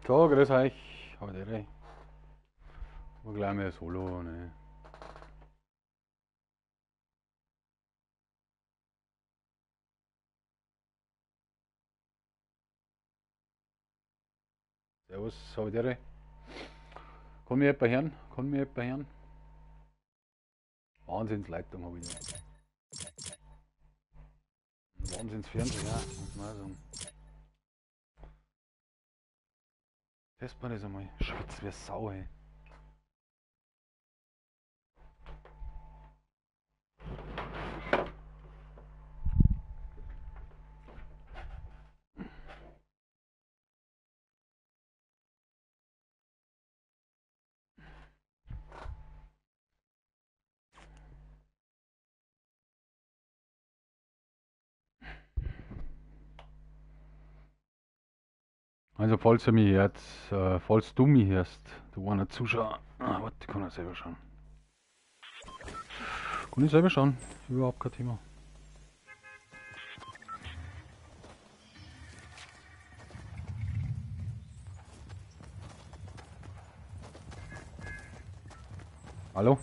So, grüß euch. Heute wir gleich mal Solo, ne? Servus, habe Kann mir jemand hören? Kann mir jemand hören? Wahnsinnsleitung habe ich da. Wahnsinnsfernseher, muss man auch sagen. Testen wir das einmal. Schwitz wie Sau, ey. Also falls ihr mich hört, falls du mich hörst, du einer Zuschauer, warte, kann ich selber schauen. Kann ich selber schauen, überhaupt kein Thema. Hallo?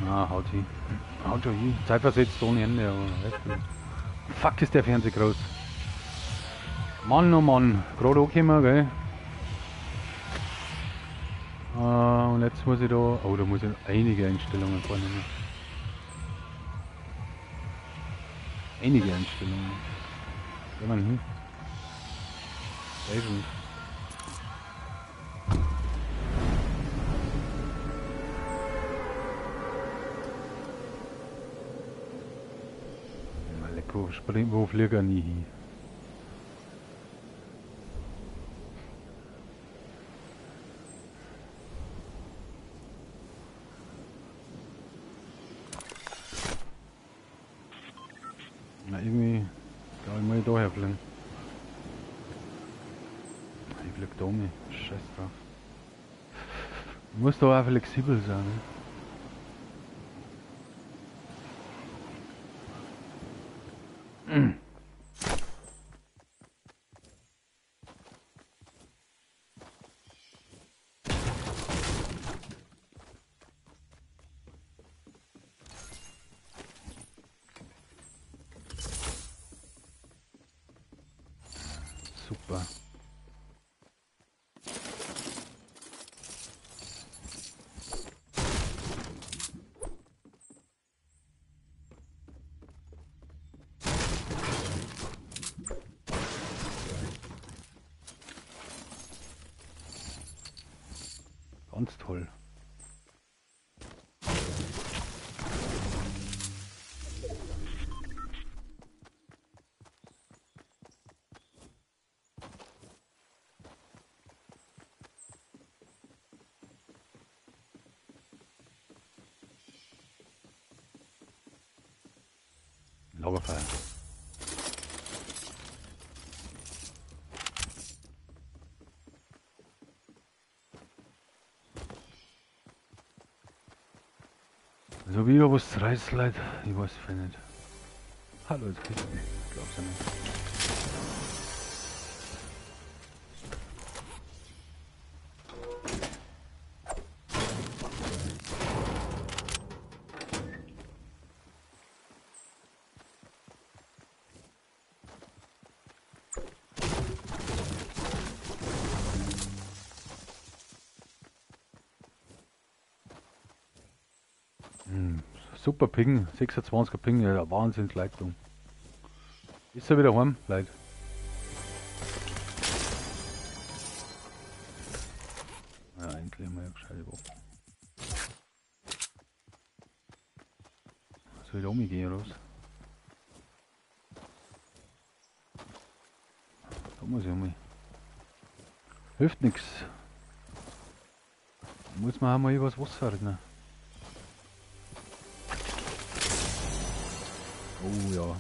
Ah, haut hin. Haut schon hin. Zeitversetzt ohne Ende, aber weißt du. Fuck, ist der Fernseher groß. Mann, oh Mann. Gerade angekommen, gell? Und jetzt muss ich da... Oh, da muss ich einige Einstellungen vornehmen. Einige Einstellungen. Geh mal hin. Sehr. Wo fliegt er nie hin? Na, irgendwie, glaube ich, muss ich da herfliegen. Ich flieg da um mich. Scheiß drauf. Ich muss da auch flexibel sein, ne? Super. Ganz toll. Lagerfeuer. Also wieder was reißt, Leute. Ich weiß es nicht. Hallo, jetzt geht's nicht. Ich glaub's ja nicht. Super Ping, 26er Ping, ja, Wahnsinnsleitung. Ist er wieder heim, Leute? Ja, endlich mal eine gescheite Waffe. Soll ich da umgehen oder was? Da muss ich um. Hilft nix. Da muss man auch mal übers Wasser rennen. Oh ja.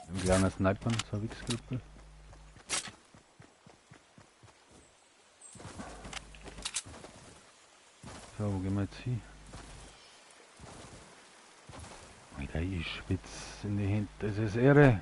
Ein kleiner Sniper, so ein Wichsgruppe. So, wo gehen wir jetzt hin? Alter, ich schwitze in die Hände, das ist irre.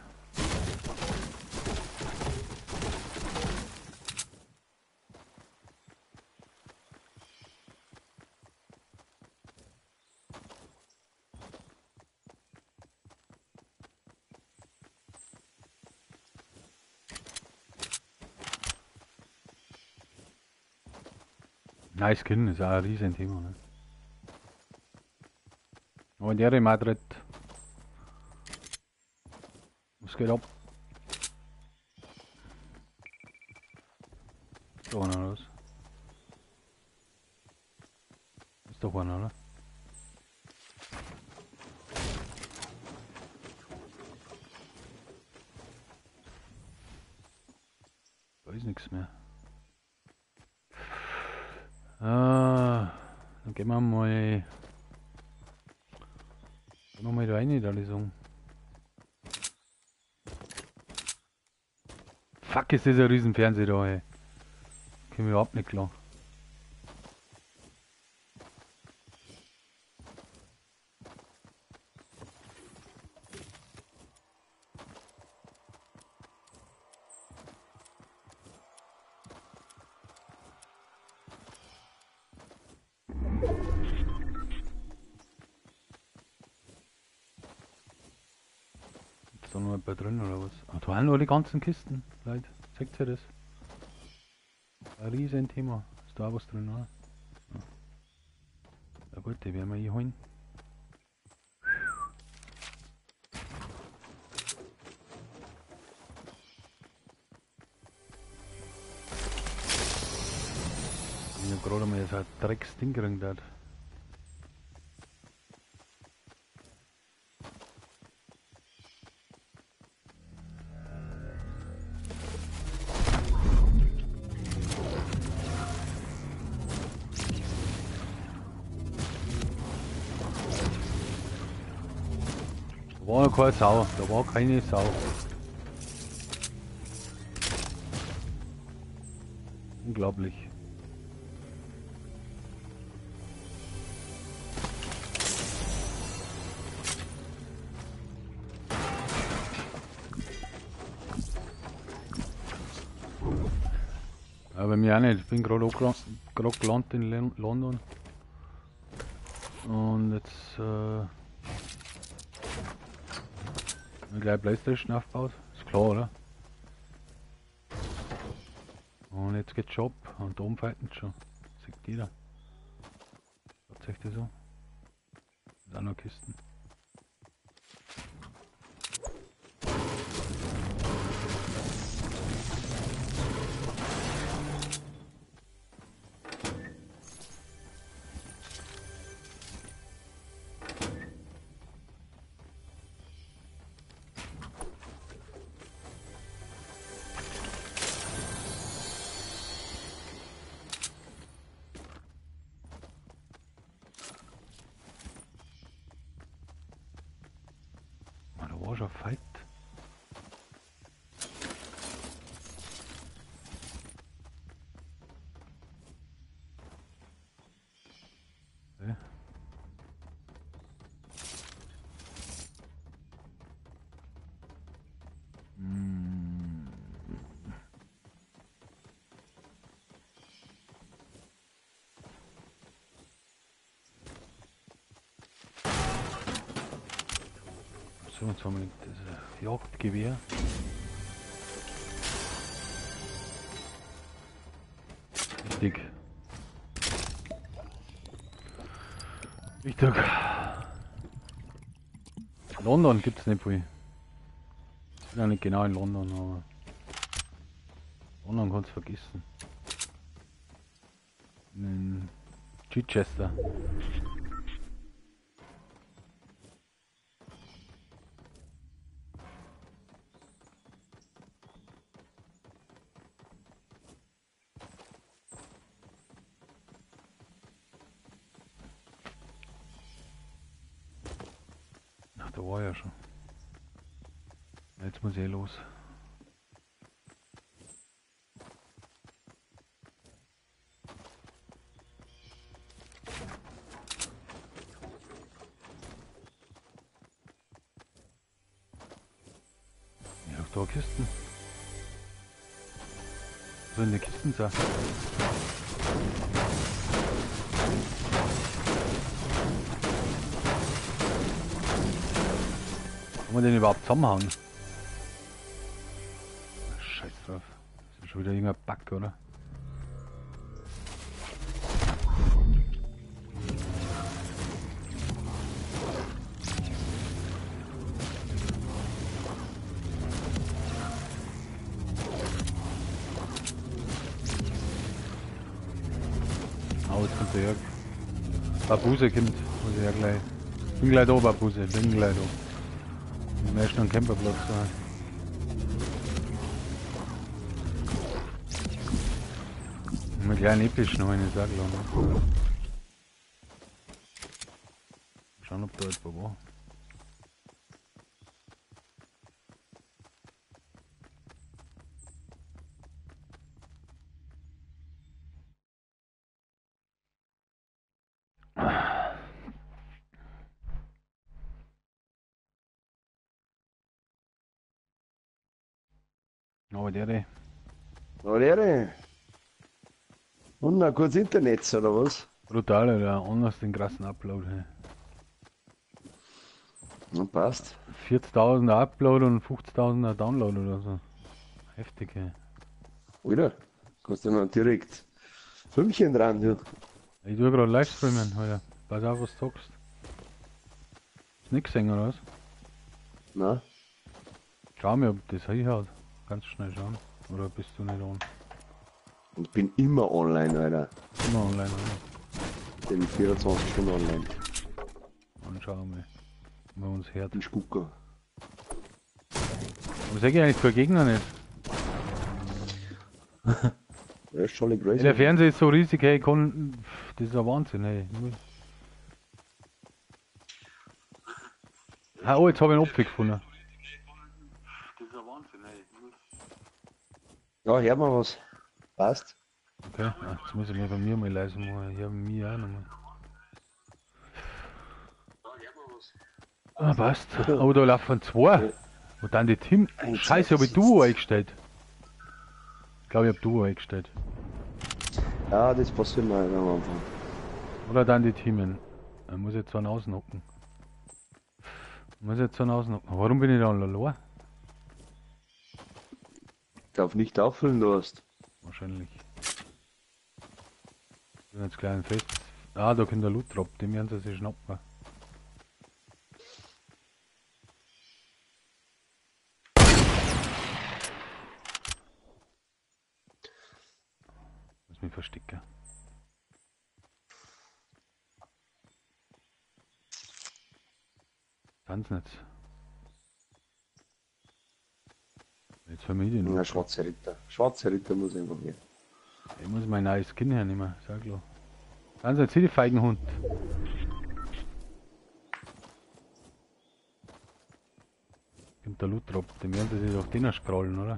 Nice Skin ist auch ein riesen Thema, ne? Und der Madrid. Was geht ab? Ist doch einer, oder was? Ist doch einer, oder? Da ist nichts mehr. Ah, dann gehen wir mal. Gehen wir mal da rein, da sagen. Fuck, ist das ein riesen Fernseher da, ey. Können wir überhaupt nicht klar. Ist da noch jemand drin oder was? Ah, da waren nur die ganzen Kisten, Leute. Zeigt ihr das? Ein riesen Thema. Ist da auch was drin, oder? Ja. Na gut, die werden wir hier holen. Ich hab gerade mal so ein Drecksding gekriegt. Da war keine Sau, da war keine Sau. Unglaublich. Aber mir auch nicht, ich bin gerade gelandet in London. Und jetzt gleich Playstation aufgebaut, ist klar, oder? Und jetzt geht's schon ab und da oben fighten schon. Sieht jeder. Was zeigt das so? Ist auch noch Kisten. Schon Fight. Okay. So, jetzt haben wir das Jagdgewehr. Richtig. Richtig. London gibt es nicht viel. Ich bin ja nicht genau in London, aber London kannst du vergessen. In Chichester. Ach, da war ja schon. Jetzt muss ich eh los. Da Kisten. So in der Kisten sein. Kann man den überhaupt zusammenhauen? Scheiß drauf. Das ist schon wieder irgendein Bug, oder? Oh, jetzt kommt der Jörg. Babuse kommt, muss ich ja gleich. Bin gleich da, Babuse, bin gleich da. Ich möchte noch einen Camperplatz da. Mit kleinen epischen noch eine Sache, ne? Schauen, ob da etwa war. Aber der. Aber der. Und ein kurzes Internet, oder was? Brutal, oder? Anders den krassen Upload. Hey. Na, passt. 40.000er Upload und 50.000er Download oder so. Heftig, ey. Oder? Kannst du noch direkt Fünfchen dran, du. Ich tue gerade Livestreamen, Alter. Pass auf, was du sagst. Ist nix gesehen, oder was? Na. Schau mir, ob das hinhaut. Ganz schnell schauen. Oder bist du nicht on? Ich bin immer online, Alter. Immer online, oder? Ich bin 24 Stunden online. Und schauen wir, wenn man uns hört. Ein Spucker. Aber sag ich eigentlich für Gegner nicht? Ja, ist schon crazy. Ey, der Fernseher ist so riesig, hey, kann, das ist ein Wahnsinn, hey. Ah, oh, jetzt habe ich einen Apfel gefunden. Das ist ein Wahnsinn, hey. Ja, hör mal was. Passt. Okay, ach, jetzt muss ich mir bei mir mal leise machen. Ich habe mir auch nochmal. Ah, passt. Oh, da laufen zwei. Und dann die Team. Scheiße, hab ich Duo eingestellt. Ich glaube, ich hab Duo eingestellt. Ja, das passiert mal am Anfang. Oder dann die Teamen. Ich muss jetzt einen ausnocken. Ich muss jetzt einen ausnocken. Warum bin ich da allein? Darf nicht auffüllen, du hast. Wahrscheinlich. Ich bin jetzt gleich ein Fest. Ah, da kommt der Loot Drop, den werden sie sich schnappen. Muss mich verstecken. Tanz nicht. Jetzt vermiede ich ihn. Ja, schwarze Ritter. Schwarze Ritter muss einfach her. Ich muss mein neues Skin hernehmen, sag klar. Dann jetzt hier die Feigenhund. Kommt der Loot Drop, den werden sie sich doch den scrollen, oder?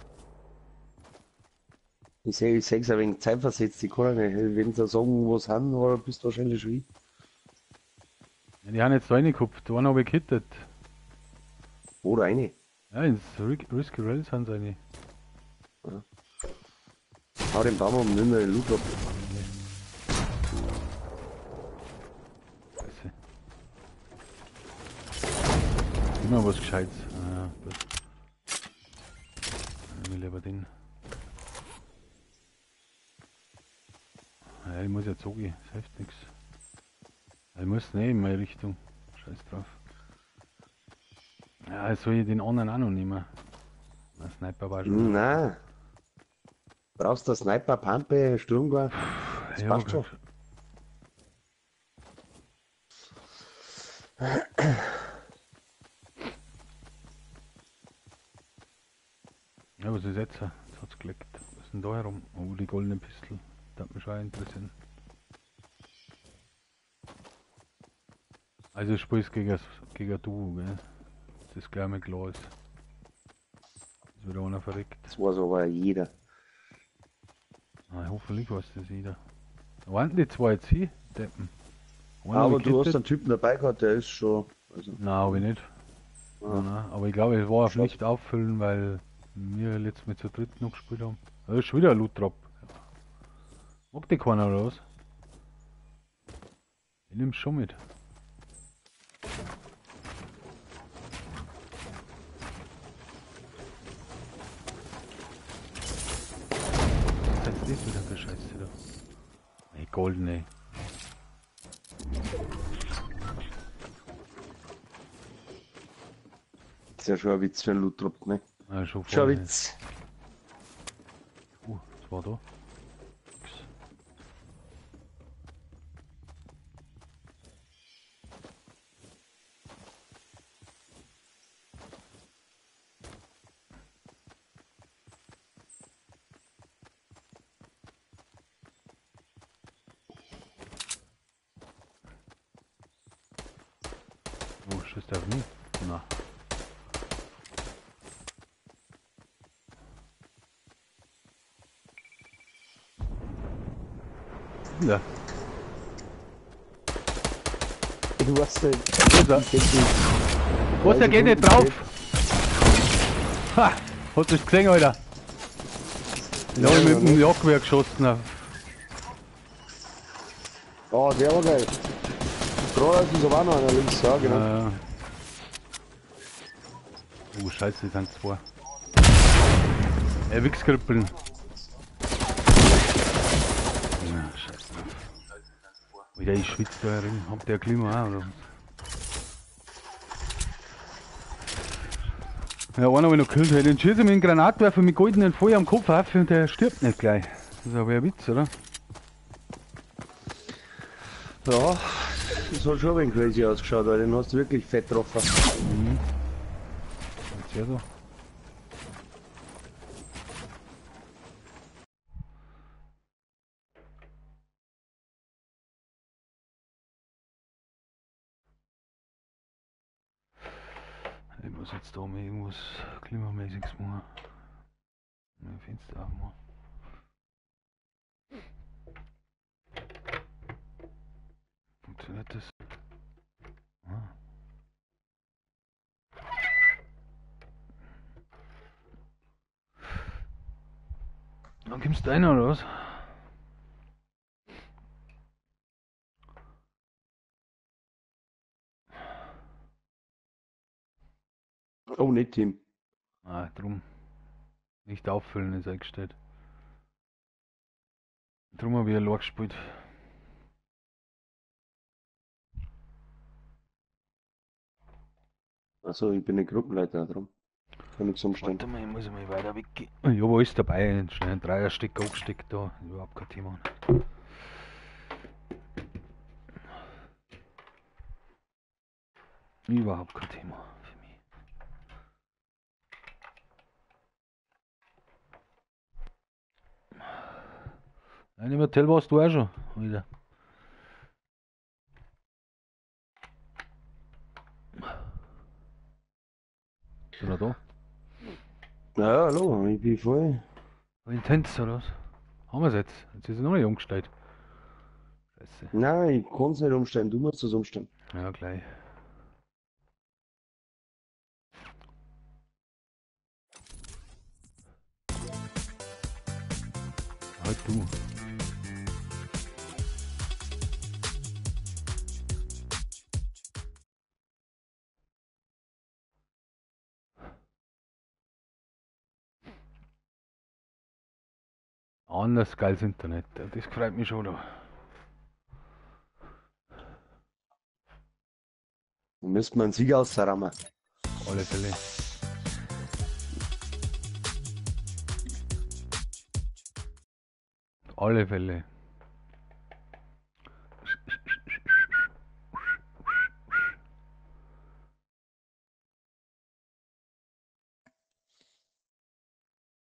Ich sehe es ein wenig zeitversetzt, ich kann ja nicht. Wenn sie sagen, wo sie sind, oder bist du wahrscheinlich schon ich. Ja, die haben jetzt da reingekupft, einen habe ich gehittet. Wo da rein? Ja, ins Risky Rails sind sie rein. Ja. Hau den Baum um, nimm den Loot ab. Scheiße. Immer was Gescheites. Ah, gut. Ich will lieber den. Ja, ich muss ja zogen, das hilft nichts. Ich muss nicht in meine Richtung. Scheiß drauf. Ja, soll ich den anderen auch noch nehmen? Der Sniper war schon. Nein. Brauchst du Sniper, Pampe, Sturmgewehr? Das Ja, passt schon. Ja, was ist jetzt? Jetzt hat's geleckt. Was ist denn da herum? Oh, die goldene Pistole. Das hat mich schon interessieren. Also ich spiel's gegen ein Duo, gell? Das ist gleich mal klar ist. Das wird einer verreckt. Das weiß aber jeder. Ah, hoffentlich weiß das jeder. Wo waren die zwei jetzt hin? Deppen. Einer Aber hab ich du hast gehittet. einen Typen dabei gehabt, der ist schon. Also, Nein, hab ich nicht. Ah. Nein, nein. Aber ich glaube, es war auf Schade. nicht auffüllen, weil Wir letztes Mal zu dritt noch gespielt haben. Da ist schon wieder ein Loot Drop. Mag die keiner oder was? Ich nehm's schon mit. Was ist das wieder für Scheiße da? Ey, golden, ey. Das ist ja schon ein Witz für ein Loot Drop, ne? Ja, schon Schon ein voll, ey. Witz. Was war da? Nix. Oh, schießt der auf mich? Na. Ja. Du weißt nicht. Wo ist er? Was, der geht nicht drauf? Ha! Hast du das gesehen, Alter? Den hab ich mit dem Jagdgewehr geschossen. Oh, der war geil. Gerade ist aber auch noch einer links, ja, genau. Oh, scheiße, die sind zwei. Ey, Wichskrippeln. Na, scheiße. Alter, ich schwitze da drin. Habt ihr Klima auch, oder was? Ja, einer hab ich noch gekillt. Den schieße ich mit dem Granatwerfer mit goldenen Feuer am Kopf auf und der stirbt nicht gleich. Das ist aber ein Witz, oder? Ja, das hat schon ein wenig crazy ausgeschaut, weil den hast du wirklich fett getroffen. Mhm. Jetzt ja so. Ich muss jetzt da mal irgendwas Klimamäßiges machen. Mein Fenster aufmachen. Funktioniert das? Ah. Dann kommst du rein, oder was? Oh, nicht Team. Ah, drum. Nicht auffüllen ist eingestellt. Drum hab ich allein gespielt. Also ich bin der Gruppenleiter, drum. Kann nichts umstellen. Warte mal, ich muss mal weiter weggehen. Ich hab alles dabei, schnell einen Dreierstecker angesteckt da, überhaupt kein Thema. Überhaupt kein Thema für mich. Nein, im Hotel warst du auch schon wieder. Bist du noch da? Ja, hallo, ich bin voll. Intens, oder was? Haben wir's jetzt? Jetzt ist es noch nicht umgestellt. Scheiße. Nein, ich kann's nicht umstellen, du musst es umstellen. Ja, gleich. Halt du. Anders geiles Internet, das freut mich schon. Da müsste man einen Sieg ausrammen. Alle Fälle. Alle Fälle.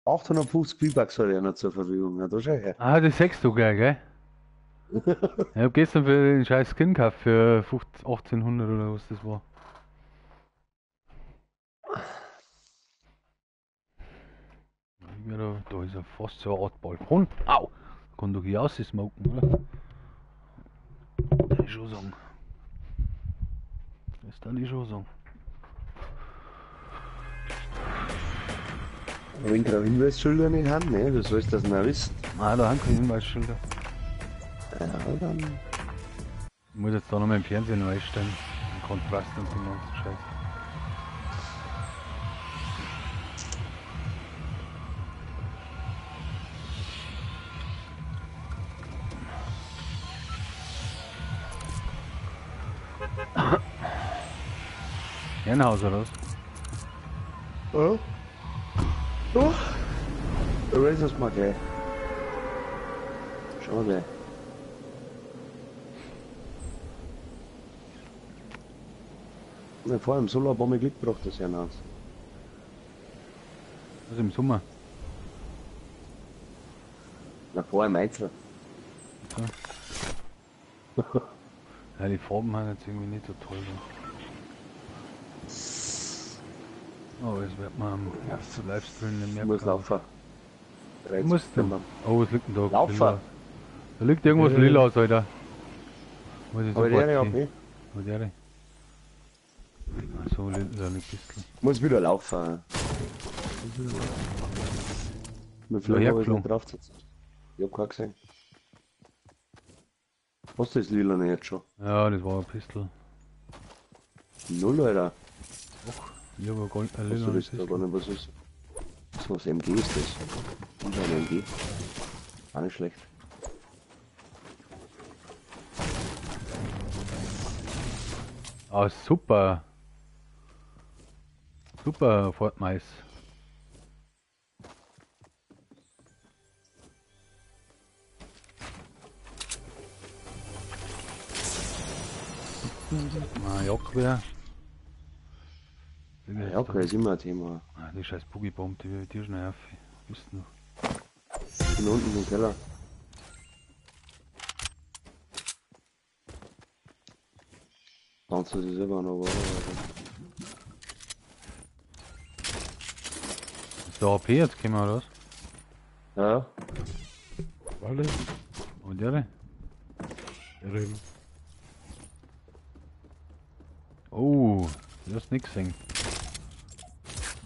850 V-Bucks hat er noch zur Verfügung. Na, da schau her. Ah, das sagst du gleich, gell? Ich hab gestern für den scheiß Skin gekauft für 1800 oder was das war. Da ist ja fast so eine Art Balkon. Au! Kann doch hier aussmoken, oder? Das ich schon sagen. Das kann ich schon sagen. Wenn keine Hinweisschilder nicht haben, ne? Wie sollst du das denn auch wissen? Ah, da haben keine Hinweisschilder. Ja, dann. Ich muss jetzt da noch mal im Fernsehen einstellen. Den Kontrast und den ganzen Scheiß. Herrenhaus oder was? Ja. Doch. Erasers mal gleich. Schau mal gleich. Na, vorher im Solar ein paar Mal Glück gebracht, das Herrenhaus. Was im Sommer? Na, vorher im Einzel. So. Ja, die Farben sind jetzt irgendwie nicht so toll. Ne? Aber das wird man am Livestream nicht merken. Ich muss laufen. Du musst du. Oh, was liegt denn da? Laufen. Lila. Da liegt irgendwas lila aus, Alter. Muss ich Aber sofort der gehen. hab ich. Aber der. Ach so, lila eine Kiste. Muss wieder laufen. Mit Da Flug habe ich hergeflogen. nicht drauf gesetzt. Ich hab keinen gesehen. Hast du das lila nicht jetzt schon? Ja, das war eine Pistole. Null, Alter. Och, ich hab eine Gold, eine Hast lila du das da Pistole. gar nicht, was ist? So, was MG ist das? Und ein MG. Auch nicht schlecht. Ah, super. Super, Fortmais. Ah, Jagdgewehr. Ja, okay, ist immer ein Thema. Ah, die scheiß Boogie-Bomb, die will ich dir schnell auf. Bist du noch? Ich bin unten im Keller. Kannst du sie selber noch, oder? Ist der AP jetzt gekommen, oder was? Ja. Warte. Und der? Ja, Oh, du hast nix gesehen.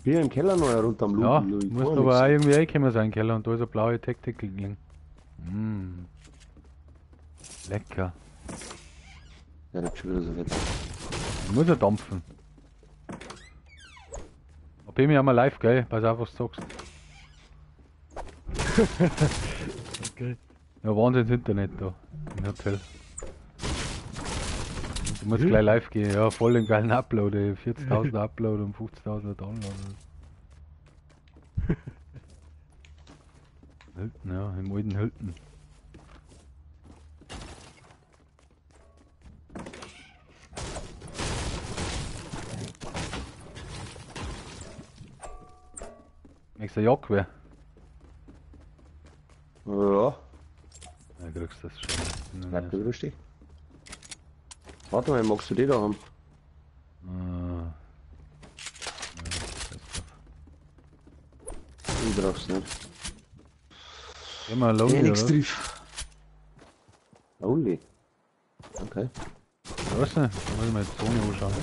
Bin im Keller noch herunter am Ja, Looten. muss aber auch irgendwie reingekommen sein, Keller, und da ist eine blaue Tactical gelegen. Mm. Lecker. Ja, das ist schon wieder so fett. Muss er dampfen. Ob ich mich einmal live, gell? Pass auf, was du sagst. Okay. Ja, Wahnsinns Internet da im Hotel. Du musst gleich live gehen, ja, voll den geilen Upload, ey. 40.000 Upload und 50.000 Download. Hilton, ja, im alten Hilton. Nächster Jagdgewehr. Ja, Ja, kriegst du das schon. bleib da stehen. Warte mal, magst du die da haben? Ah. Ja, scheiß drauf. Ich brauch's nicht. Geh mal Lonely, Ja, nix oder? drauf. Lonely. Okay. Was denn? Da muss ich mal die Zone anschauen.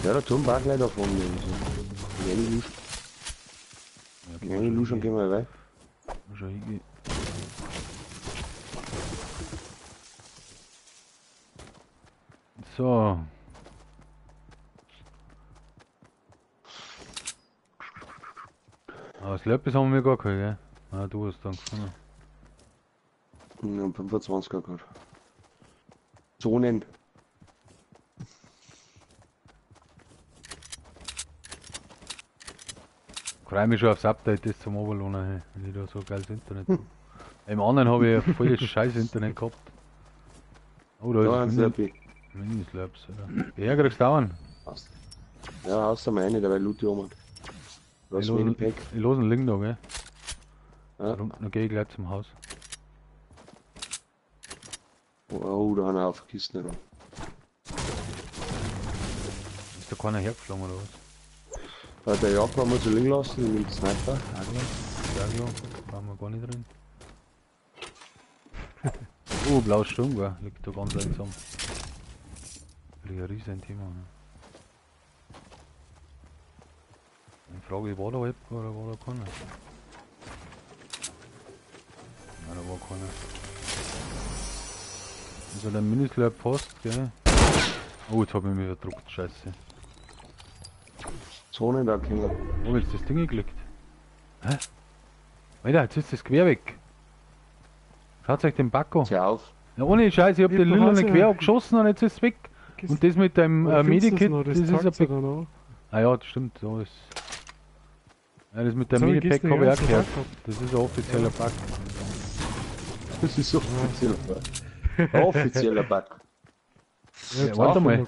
Ja, da tun ein paar gleich da vorne. Also. Ja, Eine Luschen gehen wir rein. Schon hingehen. So. Ah, Slurpees haben wir gar keine, gell? Ah, du hast dann gefunden. Ja, 25er gerade. Zonen. Ich freue mich schon aufs Update, das zum Oberlohner, hey, wenn ich da so geiles Internet hab. Im anderen habe ich ja voll das scheiß Internet gehabt. Oh, da Da ist ein Mini, Slurpee. Mini-Slurps, oder? Ja, kriegst du auch einen. Passt. Ja, hast du mal eine, dabei Loot um. Was Ich Minipack. los einen Link da, gell? Ja. Dann geh ich gleich zum Haus. Oh, da haben wir auf Kisten rum. Ist da keiner hergeflogen oder was? Bei der Jagd haben wir zu liegen lassen, mit dem Sniper. Aglo, brauchen wir gar nicht drin. Oh, blaues Sturmgewehr, liegt da ganz einsam. Ein riesen Thema, ne? Die Frage, war da halb oder war da keiner? Nein, da war keiner. Also der Minislurp fast, gell? Oh, jetzt hab ich mich verdruckt, scheiße. Zone da können. Wo ist das Ding geklickt? Hä? Alter, jetzt ist das quer weg. Schaut euch den Backo. Hör auf. Ja, ohne Scheiß, ich hab Ich den hab Lila quer abgeschossen und jetzt ist es weg. Und das mit dem Medikit, das ist ein an. Ah ja, das stimmt, so ist. Ja, das mit dem So, Minipack gestern habe ich auch ja, gehört. so Das ist ein offizieller Bug. Das ist offizieller Bug. Offizieller Bug. Ja, warte mal.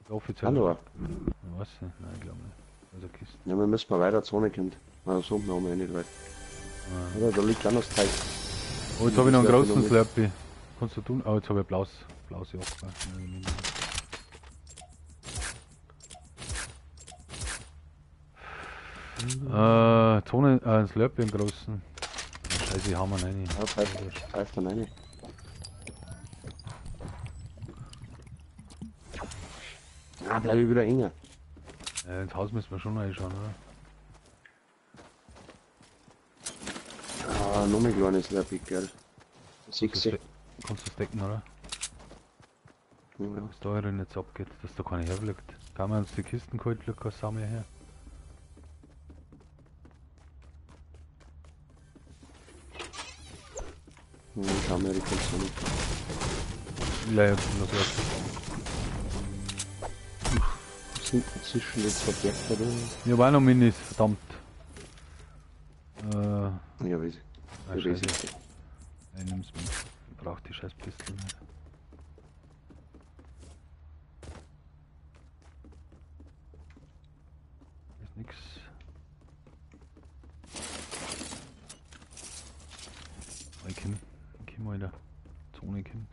Offizieller Hallo. Bug. Ich weiß nicht, nein, ich glaube nicht. Also Kiste. Ja, wir müssen mal weiter Zone kommt. Also so, wir haben ja nicht weit. Oder da liegt auch noch das Teil. Oh, jetzt habe ich noch einen Das großen wär Slurpee. Kannst du tun? Oh, jetzt habe ich blaues Jacke. Zone, ein Slurpee einen großen. Oh, Scheiße, ich hau mal rein. Ja, pfeift dann rein. Ah, bleib ich wieder enger. Ins Haus müssen wir schon reinschauen, oder? Ah, noch ein kleines Slurpee, gell. Sechs. Kannst du decken, oder? Ja. Was da drin jetzt abgeht, dass da keiner herfliegt. Kann man uns die Kisten geholt, fliegt kein Sau mehr her. Ja, schauen wir die Konsole. Vielleicht noch was. Sind inzwischen jetzt verbergt da drin? Ja, war noch Minis, verdammt. Ja, weiß ich. Ah, Ja, weiß Scheiße. ich. Ich nimm's mit. Ich brauch die scheiß Pistole nicht. Ist nix. Ich komm, Alter. Zone kommt.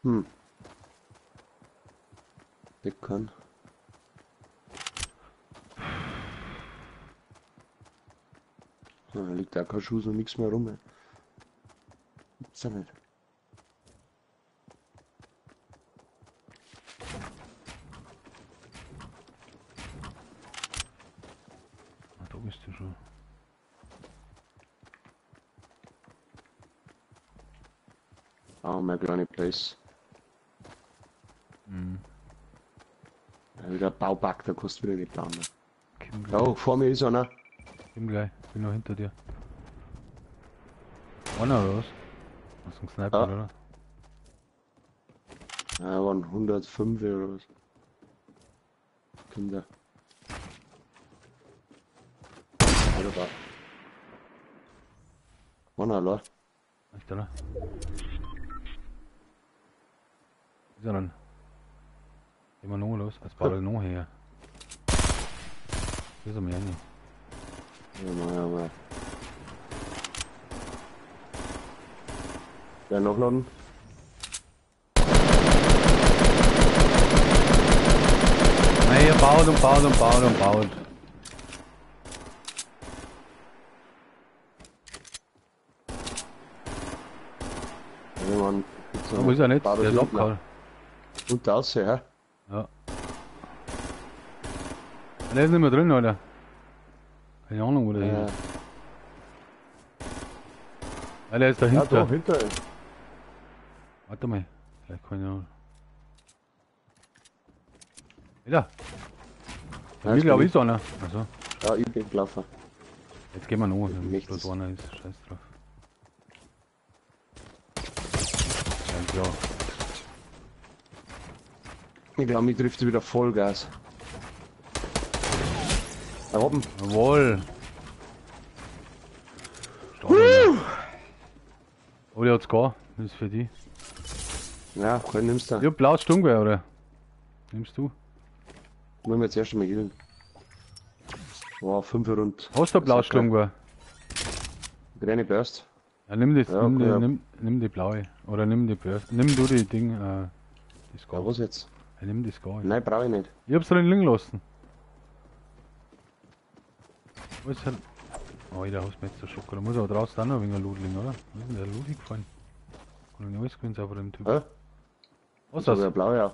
Hm. Der kann. Da liegt auch kein Schuss und nichts mehr rum. Ey. Gibt's ja nicht. Ah, da bist du schon. Ah, mein kleine Place. Mhm. Ja, wieder ein Baupack, da kostet wieder nicht bauen. Komm gleich. Ja, vor mir ist einer. Komm gleich, bin noch hinter dir. Einer oder was? Hast du einen Sniper, Ja. oder? Ja, waren 105 oder was. Kinder. Alter, da. Einer allein. Echt, oder? Ist er denn? Gehen wir noch los? Als baut er noch her. Das ist er mir nicht. Ja, mal, ja, mal. Ja, nachladen. Nein, er baut und baut und baut und baut. Ja, Mann. Wo ist er nicht? Der ist abgehauen. Und da raus, ja? Ja. Der ist nicht mehr drin, Alter. Keine Ahnung, wo der Ja. ist. Ja, der ist Ja, dahinter. da, hinter. Warte mal. Vielleicht kann ich noch. Alter. Bei Ja, mir glaube bin ich ist einer. Also, Ja, ich bin gelaufen. jetzt gehen wir noch, wenn Möchtest- dort einer ist. Scheiß drauf. Ja, klar. Ich glaube, mich trifft wieder Vollgas. Da oben. Jawohl. Stark. Oh, der hat's gar. Das ist für die. Ja, okay, nimmst du. Ich hab blaues Sturmgewehr, oder? Nimmst du? Wollen wir jetzt erst einmal healen. Wow, 5 rund. Hast du ein blaues Das ist okay. Sturmgewehr? Kleine Burst. Ja, nimm das, Ja, nimm, okay, die, ja. nimm die blaue. Oder nimm die Burst. Nimm du die Ding, die Scar. Ja, was jetzt? Ja, nimm die Scar. Nein, brauche ich nicht. Ich hab's drin liegen lassen. Wo ist denn? Oh, der hast mir jetzt der Schocker. Da muss aber draußen auch noch ein wenig Loot liegen, oder? Wo ist denn der Loot gefallen? Kann ich alles gewinnt von dem Typ. Hä? Was Jetzt hab ist ich das? eine blaue auf.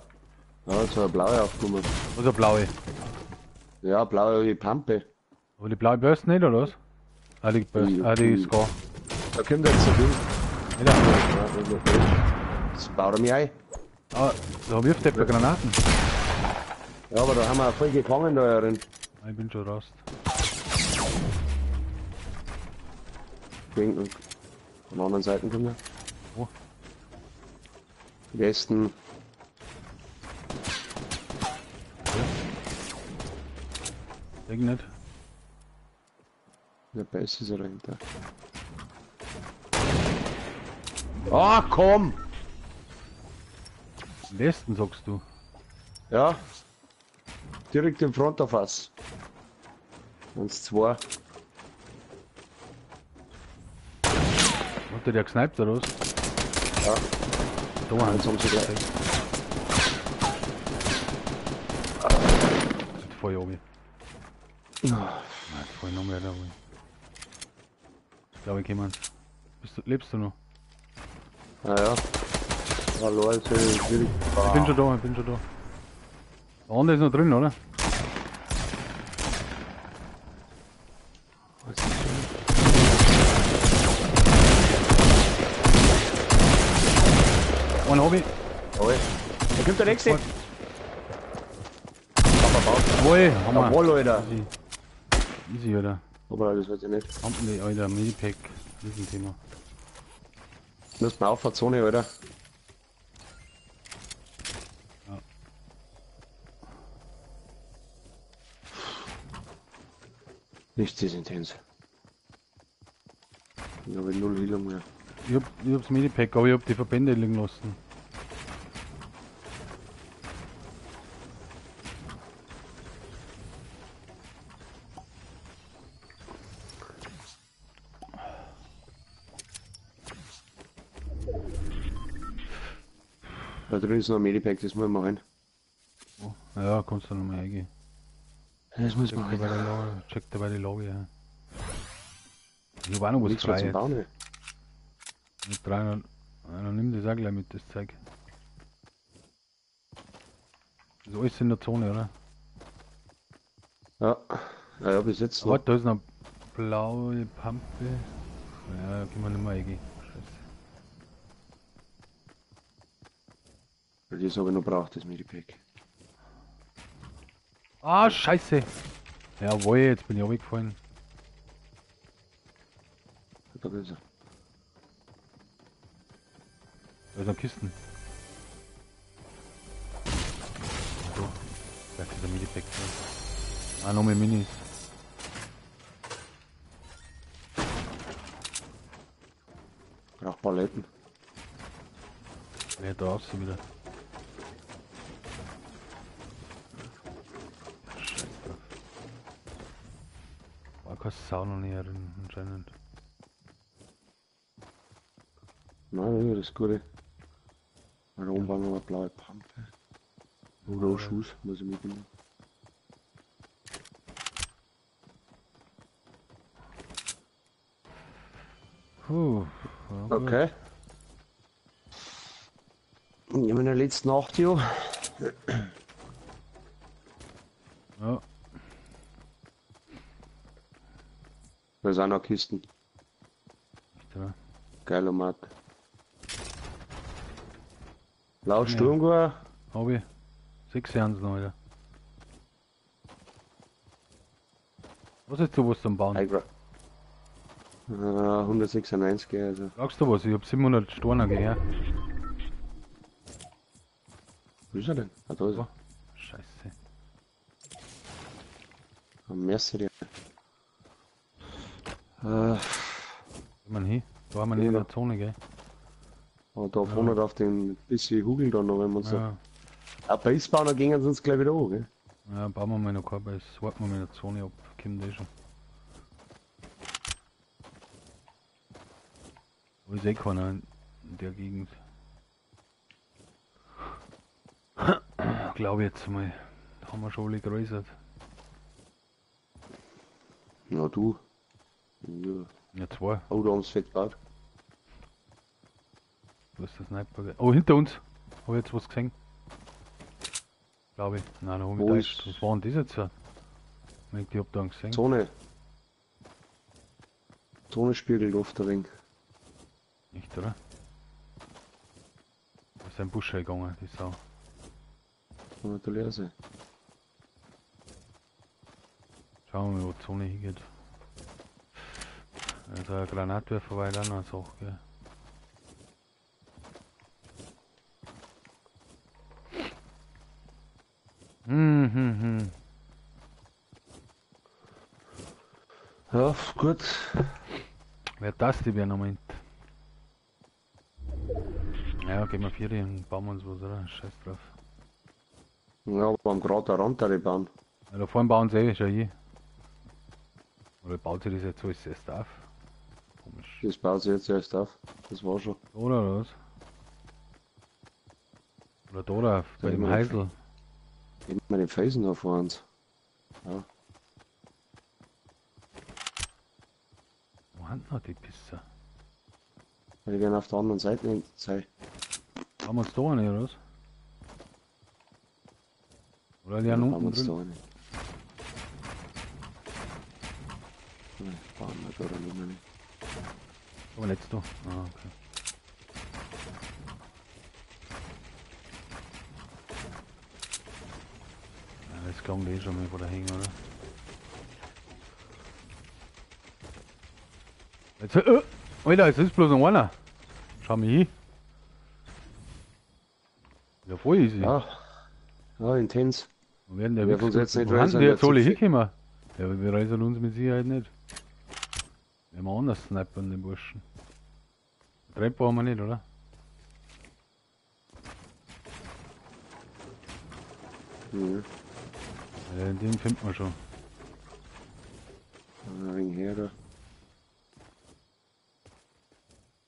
Ja, jetzt hab ich eine blaue aufgenommen. Was ist eine blaue? Ja, blaue die Pampe. Aber die blaue Börse nicht, oder was? Ah, die Börse. Ah, die Ska. Da kommt jetzt ein Ding. Ja. Das baut er mich ein. Ah, da wirft jemand Granaten. Ja, aber da haben wir voll gefangen da drin. Ah, ich bin schon raus. Von der anderen Seite kommen wir. Wo? Westen. Denk nicht. Der Beiß ist er dahinter. Ah, komm! Westen sagst du. Ja. Direkt im Front of us. 1, 2. Hat der gesniped oder was? Ja. Da Jetzt haben sie gleich. Jetzt fahr ich runter. Nein, jetzt fahr ich noch mehr da runter. Ich glaube, ich komme. Lebst du noch? Ah ja. Hallo, jetzt direkt. Ich bin schon da, ich bin schon da. Der andere ist noch drin, oder? Was ist das? Einen hab ich. Jawohl. Da kommt der nächste. Jawohl, haben wir. Jawohl, Alter. Easy. Easy, Alter. Aber das weiß ich nicht. Haben die, Alter, Medipack. Riesenthema. Müssen wir auf der Zone, Alter. Ja. Nichts ist intens. Ich habe null Heilung mehr. Ich hab's Medipack, aber ich hab die Verbände liegen lassen. Da drin ist noch ein Medipack, das muss man rein. Oh, ja, kannst du noch mal eingehen. Das muss man Check rein. dabei die Lage, check dabei die Lage, ja. Ich hab auch noch was Nichts mehr frei zum jetzt. Bauen, ey. Mit 300, ja, dann nimm das auch gleich mit, das Zeug. Das ist alles in der Zone, oder? Ja. Ja, ja, bis jetzt noch. Warte, da ist noch blaue Pampe. Ja, da können wir nicht mehr eingehen. Scheiße. Das habe ich noch braucht, das Medipack. Ah, scheiße! Jawohl, jetzt bin ich runtergefallen. Da ist er. Da ist noch Kisten. So. Vielleicht ist ein Medipack drin. Ah, noch mehr Minis. Braucht Paletten. Wer da raus wieder? Scheiß drauf. War keine Sau noch näher drin, anscheinend. Nein, das ist das Gute. Da oben war noch eine blaue Pampe. Oder auch Schuss, muss ich mitnehmen. Puh. Ja, gut. Okay. Ich habe in der letzten Nacht, ja. Ja, Da sind auch noch Kisten. echt, oder? Geiler Markt. Laut Sturmgewehr. Hab ich. 6 Jahren noch, Alter. Was ist du was zum Bauen? Eigra. 196, also. Brauchst du was? Ich hab 700 Steine gehört. Wo ist er denn? Ah, da ist er. Scheiße. Am Messer, ja. Geh mal hin. Da haben wir nicht in der Zone, gell? Aber da vorne auf den bisschen Hugel da noch, wenn man so. Ja. Ein Base bauen, dann gehen sie uns gleich wieder an, gell? Ja, bauen wir mal noch kein Base. Warten wir mal in der Zone ab. Kommt eh schon. Aber ist eh keiner in der Gegend. Glaube ich jetzt mal. Da haben wir schon alle geräußert. Ja, du. Ja. Ja, zwei. Oh, da haben sie fett gebaut. Du hast das Sniper. Oh, hinter uns! Hab ich jetzt was gesehen? Glaube ich. Nein, da hab ich Wo mich ist- Was war denn das jetzt? Ich hab da einen gesehen. Zone. Zone spiegelt oft ein wenig. Nicht, oder? Da ist ein Busch gegangen, die Sau. Kann natürlich auch sein. Schauen wir mal, wo die Zone hingeht. Also ein Granatwerfer war ja dann noch eine Sache, gell? Hm. Ja, gut. Wer das die wäre noch meint. Ja, gehen wir vier und bauen wir uns was, oder? Scheiß drauf. Ja, aber am Grad der Rand der bauen. Ja, da vorne bauen sie eh schon hin. Oder baut sich das jetzt alles erst auf? Komisch. Das baut sich jetzt erst auf. Das war schon. Oder was? Oder da drauf, bei Ja, dem immer. Heisel. Immer den Felsen da vor uns. Ja. Wo haben noch die Pisser? Die werden auf der anderen Seite sein. Haben wir uns da eine, oder was? Oder die haben Bauen wir unten uns drin? da eine. Nein, bauen wir da dann nicht. Aber nicht da. Ah, okay. Ja, das klang eh schon mal vor der Hänge, oder? Jetzt, Alter, es ist bloß noch einer. Schau mich hin. Ja, voll easy. Ja. Ja, intens. Wir werden der Wir uns jetzt nicht Wo haben reißen, die jetzt der alle zu- hingekommen? Ja, wir reißen uns mit Sicherheit nicht. Wenn wir anders snipern, den Burschen. Treppe haben wir nicht, oder? Mhm. Ja, den findet man schon. Ein wenig her da.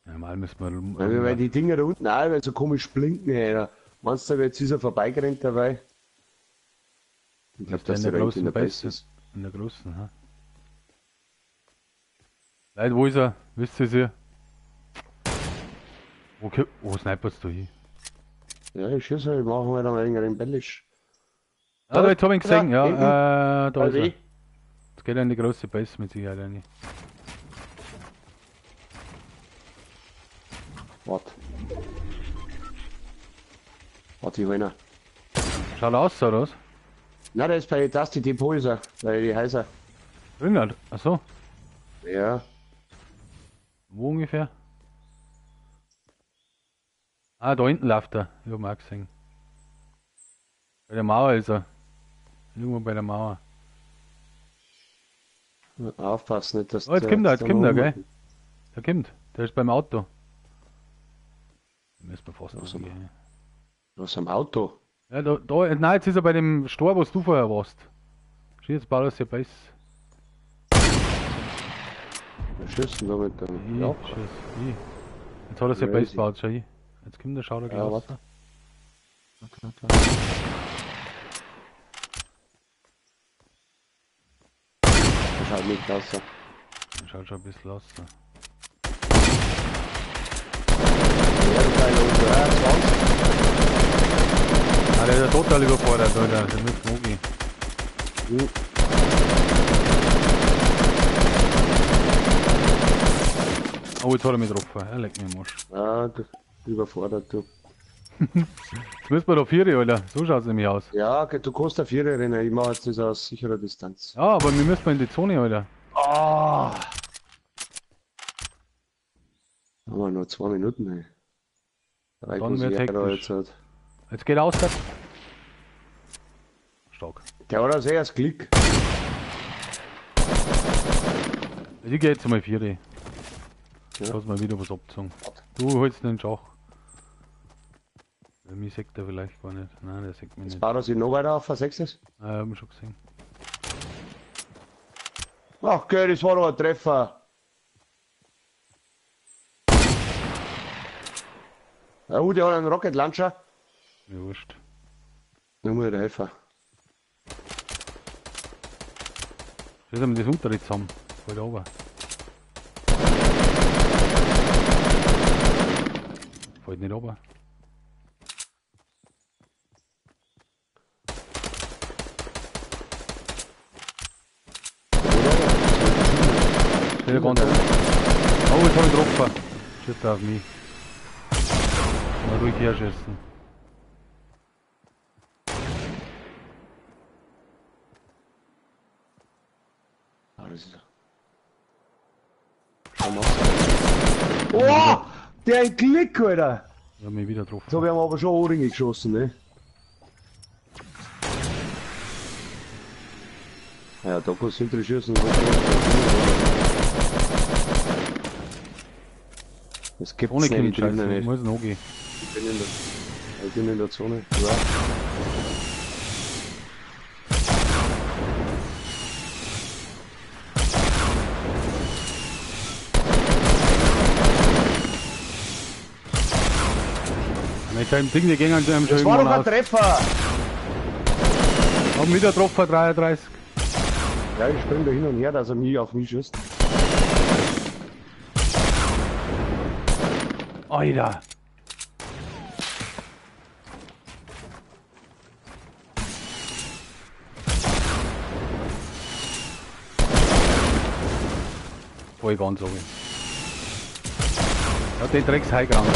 Ja, normal müssen wir rum. Ja, weil die Dinger da unten auch weil so komisch blinken, Alter. Meinst du, jetzt ist er vorbeigerannt dabei? Ich glaube, Ist der dass in der der da hinten in großen der Base Base? ist. In der großen, ha? Leute, wo ist er? Wisst ihr es hier? Okay, wo sniperst du hin? Ja, ich schieße, ich mache mal dann ein wenig rebellisch. Ah, da, jetzt hab ich ihn gesehen, ja. Hinten. Da ist er. Bei Jetzt geht er in die große Base mit Sicherheit rein. Warte. Warte, ich hol ihn. Schaut aus, oder was? Nein, der ist bei Dusty Depot, ist er. Bei die Häuser. Drin halt. Achso. Ja. Wo ungefähr? Ah, da hinten läuft er. Ich hab ihn auch gesehen. Bei der Mauer ist er. Irgendwo bei der Mauer. Aufpassen, nicht, dass Oh, jetzt der- kommt er, jetzt der kommt er, noch gell? Der kommt. Der ist beim Auto. Da müssen wir fast Was gehen. Was am Auto? Ja, da, nein, jetzt ist er bei dem Stor, wo du vorher warst. Schau, jetzt baut er sich Base. Wir schießen da mit dem. Ja, Ja, schieß, ich. Jetzt hat er sich eine Base Crazy. gebaut, schau ich. Jetzt kommt der, schaut er gleich Ja, raus. warte. Warte, warte, warte. Der schaut nicht aus. Der schaut schon ein bisschen aus. Ja, der unter 20. Ah, der ist ja total überfordert, Alter. Der müssen wir angehen. Mhm. Oh, jetzt hat er mich getroffen. Er leckt mich am Arsch. Ah, du überfordert, du. Jetzt müssen wir da vier, Alter. So schaut's nämlich aus. Ja, okay, du kannst da Vierer rennen. Ich mache jetzt das aus sicherer Distanz. Ja, aber wir müssen mal in die Zone, Alter. Ah! Haben wir noch 2 Minuten, ey. Drei Dann wird's da hektisch. jetzt hat. Jetzt geht aus, der. Stark. Der hat also erst Glück. Ich geh jetzt mal vier. Ja. Lass mal wieder was abzogen. Du holst den Schach. Ja, mich sagt er vielleicht gar nicht. Nein, der sagt mich Jetzt nicht. baut er sich noch weiter auf, was sechs Nein, hab ich schon gesehen. Ach, gell, das war doch ein Treffer. Oh, der hat einen Rocket Launcher. Mir wurscht. Nur mal der Helfer. Schieß wir das untere zusammen. Fällt runter. Fällt Fällt nicht runter. Der ganz oben. Oh, jetzt hab ich getroffen. Schießt auf mich. Mal ruhig herschießen. Ah, das ist. Schau mal. Oh! Der ein Klick, Alter! Ich hab mich wieder getroffen. Jetzt hab ich ihm aber schon Ohrringe geschossen, ne? Ja, da kannst du hinterher schießen. Das gibt's Ohne nicht, ich bin Scheiße. Ich nicht. muss noch gehen. Ich bin in der Zone. Ja. Mit seinem Ding, die gehen schon Das war doch ein Treffer! Haben wieder getroffen, 33. Ja, ich spring da hin und her, dass er mich auf mich schießt. Alter! Voll ganz oben. Ja, den Drecks heimgerannt.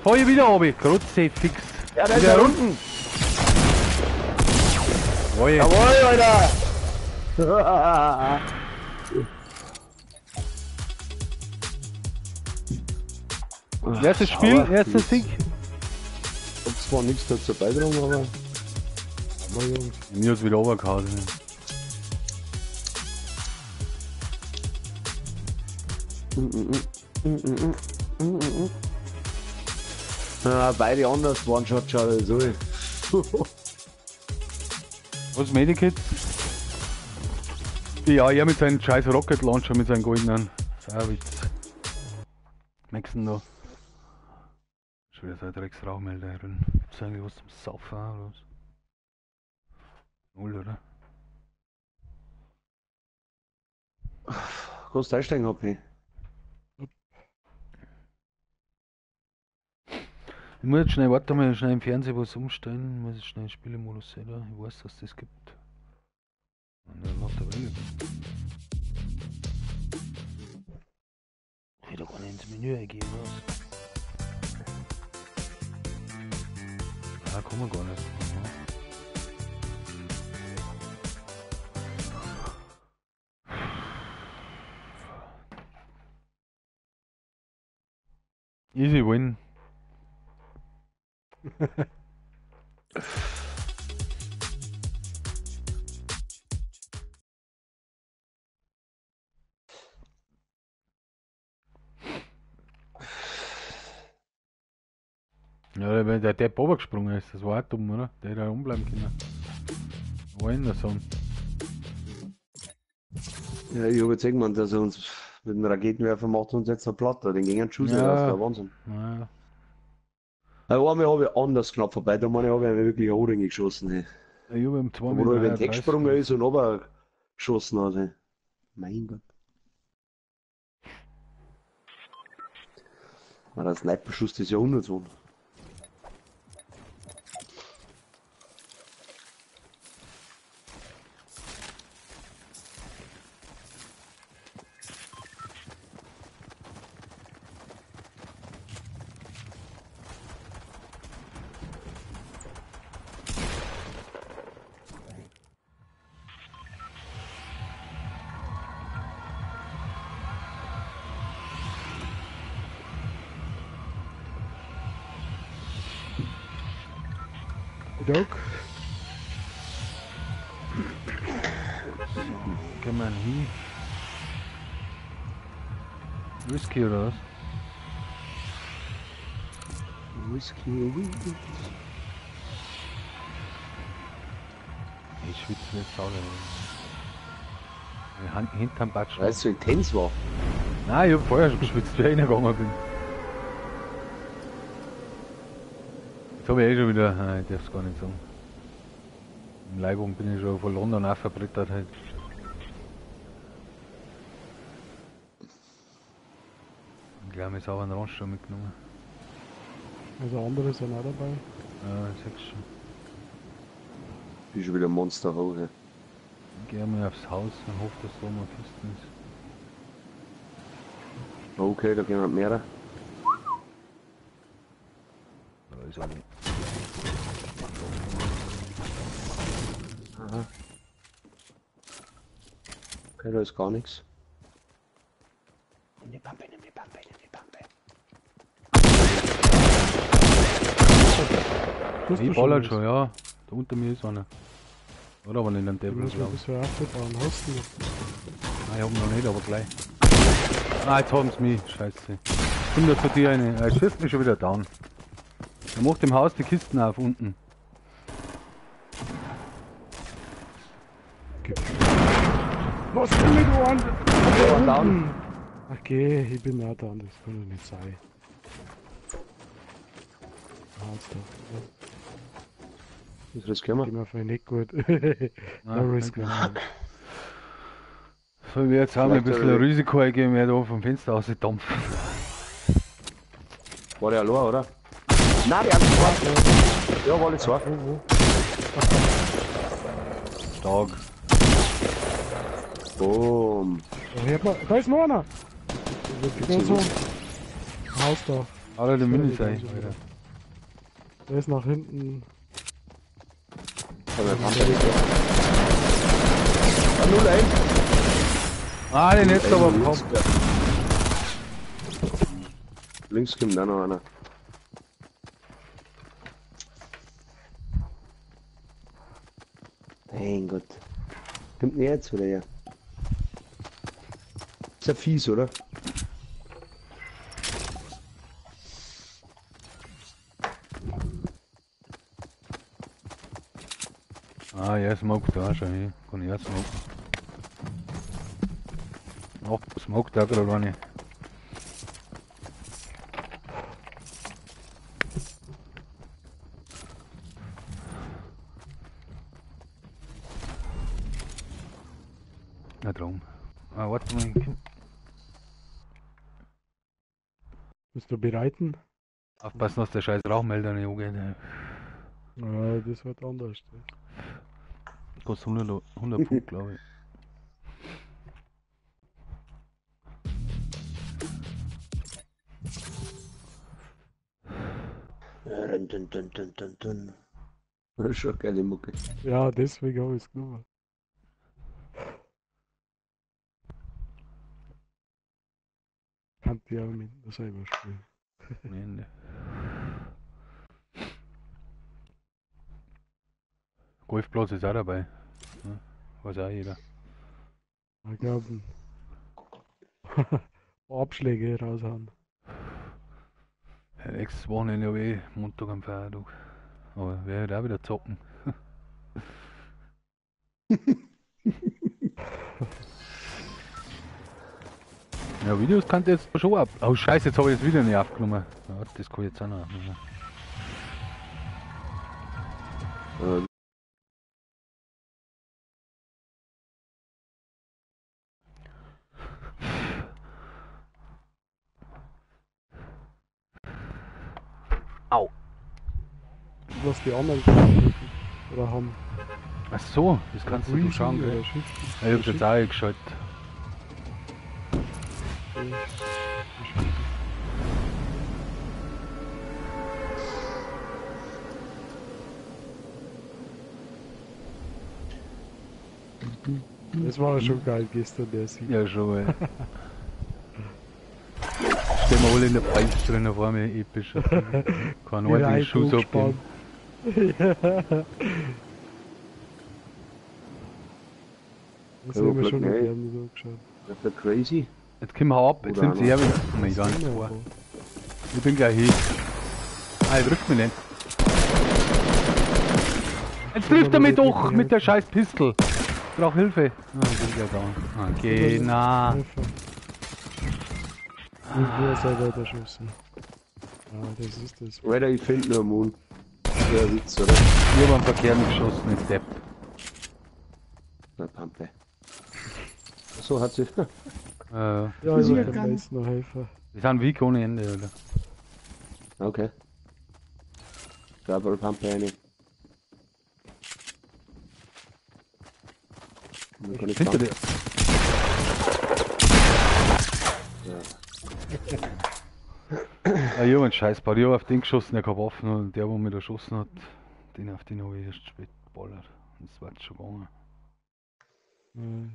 Voll wieder oben. Kruzifix. Ja, der ist da unten! Jawohl. Jawohl, Alter! Erstes Spiel, erster Sieg. Hab zwar nichts dazu beitragen, aber. Aber Jungs. Mir hat's wieder runtergehauen. Ah, beide anders waren schon schon so. Was Medikit? Ja, er mit seinem scheiß Rocket Launcher, mit seinem goldenen. Das ist auch ein Witz. Maxen da. Schon wieder so ein Drecksrauchmelder drin. Gibt's eigentlich was zum Saufen oder was? Null, oder? Kannst du einsteigen, HP? Ich muss jetzt schnell, warte mal, schnell im Fernsehen was umstellen. Ich muss jetzt schnell in Spielemodus sehen. Ich weiß, dass das gibt. Und dann macht er Welle. Ich will doch gar nicht ins Menü eingehen, was? Ah, kommen wir gar nicht. Aha. Easy win. Ja, wenn der Depp runtergesprungen ist, das war auch dumm, oder? Der hätte auch umbleiben können. War in der Zone. Ja, ich hab jetzt irgendwann, dass er uns mit dem Raketenwerfer macht uns jetzt noch platt. Den gingen Schuss Ja. nicht aus, der Wahnsinn. Naja. Ja, einmal habe ich anders knapp vorbei, da meine ich, habe ich wirklich Ohrringe geschossen. Hey. Ich hab ihm zwei Wo er über den 33. gesprungen ist und runter geschossen hat. Hey. Mein Gott. War der Sniper-Schuss des Jahrhunderts war. Dog. Gehen wir hin. Whisky oder was? Whisky, Whisky. Ich schwitze wie Sau. Meine Hand hinterm Batsch. Weil es so intens war. Nein, ich hab vorher schon geschwitzt, wie ich reingegangen bin. Jetzt hab ich eh schon wieder. Nein, ich darf's gar nicht sagen. Im Leihwagen bin ich schon von London auch verbrettert halt. Und gleich mal sauber einen Ranch schon mitgenommen. Also andere sind auch dabei. Ja, ich seh's schon. Bin schon wieder Monster hoch. Ey. Ich geh mal aufs Haus und hoffe, dass da mal Kisten ist. Okay, da gehen wir mehrere. Da ist alle. Aha. Okay, da ist gar nichts. Nimm die Pampe, nimm die Pampe, nimm die Pampe. Ich ballert schon, ja. Da unter mir ist einer. Oder aber nicht an der Ich muss mir glaube das so aufbauen. Hast du noch? Nein, ich hab noch nicht, aber gleich. Ah, jetzt haben sie mich. Scheiße. Ich bin da zu dir eine. Er schießt mich schon wieder down. Er macht im Haus die Kisten auf unten. Was kann ich da an? Ja, down. Okay, ich bin auch down, das kann doch nicht sein. Das riskieren wir. Gehen wir vielleicht nicht gut. Nein, risk danke. wir. So, wir jetzt haben ein Vielleicht bisschen Risiko eingeben, wer da vom Fenster aus dampfen. War der allein, oder? Nein, der hat zwei. Ja, war die zwei. Stark. Boom. Da ist noch einer! Da so. Haus da. Alter, die Mini sein. Der ist nach hinten. Ah, 0-1. Ah, den jetzt aber links, ja. Links kommt auch noch einer. Mein Gott. Kommt denn jetzt oder ja? Ist ja fies, oder? Ah, ja, smoked da schon. Hier. Kann ich auch smoken. Ach, smoked da gerade eine. Na drum. Ah, warte mal. Bist du bereiten? Aufpassen, dass der scheiß Rauchmelder nicht angeht. Ja, das wird anders. Ne? Kostet 100 Pfund, glaube ich. Dun, dun, dun, dun, dun. Das ist schon eine geile Mucke. Ja, deswegen habe ich es genommen. Kann die auch mit mir selber spielen. Nee, nee. Golfplatz ist auch dabei. Ja, weiß auch jeder. Ich glaube, Abschläge raushauen. Ja, nächstes Wochenende habe ich eh Montag am Feiertag. Aber werde halt auch wieder zocken. Ja, Videos kann ich jetzt schon ab. Oh Scheiße, jetzt habe ich das Video nicht aufgenommen. Ja, das kann ich jetzt auch noch aufnehmen. Au. Was die anderen oder haben. Ach so, das kannst du schauen, gell? Ja, ich hab's jetzt auch eingeschaltet. Das war schon geil gestern, der Sieg. Ja, schon, ey. Stehen wir alle in der Pipes drin, vor mir episch. Kein einzigen Schuss abgeben. Das haben wir schon noch gerne so geschaut. Das ist ja crazy. Jetzt komm hau ab, jetzt nimmt sie her wieder. Oh mein Gott, ich bin gleich hin. Ah, er trifft mich nicht. Jetzt trifft er mich doch mit der scheiß Pistol. Ich brauch Hilfe. Ah, ich bin gleich down. Okay, na. Ich will selber erschossen. Ja, das ist das. Alter, ich find nur Moon. Das wär ein Witz, oder? Ich hab am Verkehr nicht geschossen, ich Depp. Eine Pampe. So hat sie. Ja, Ja, ich wollte dem Mason noch helfen. Die sind weak ohne Ende, Alter. Okay. Double Pump eine. Kann ich Hinter dir. Ja. Ah, ich hab einen Scheiß gebaut. Ich hab auf den geschossen, der keine Waffen und der, wo mich erschossen hat, den auf den habe ich erst spät geballert. Und das war jetzt schon gegangen. Mhm.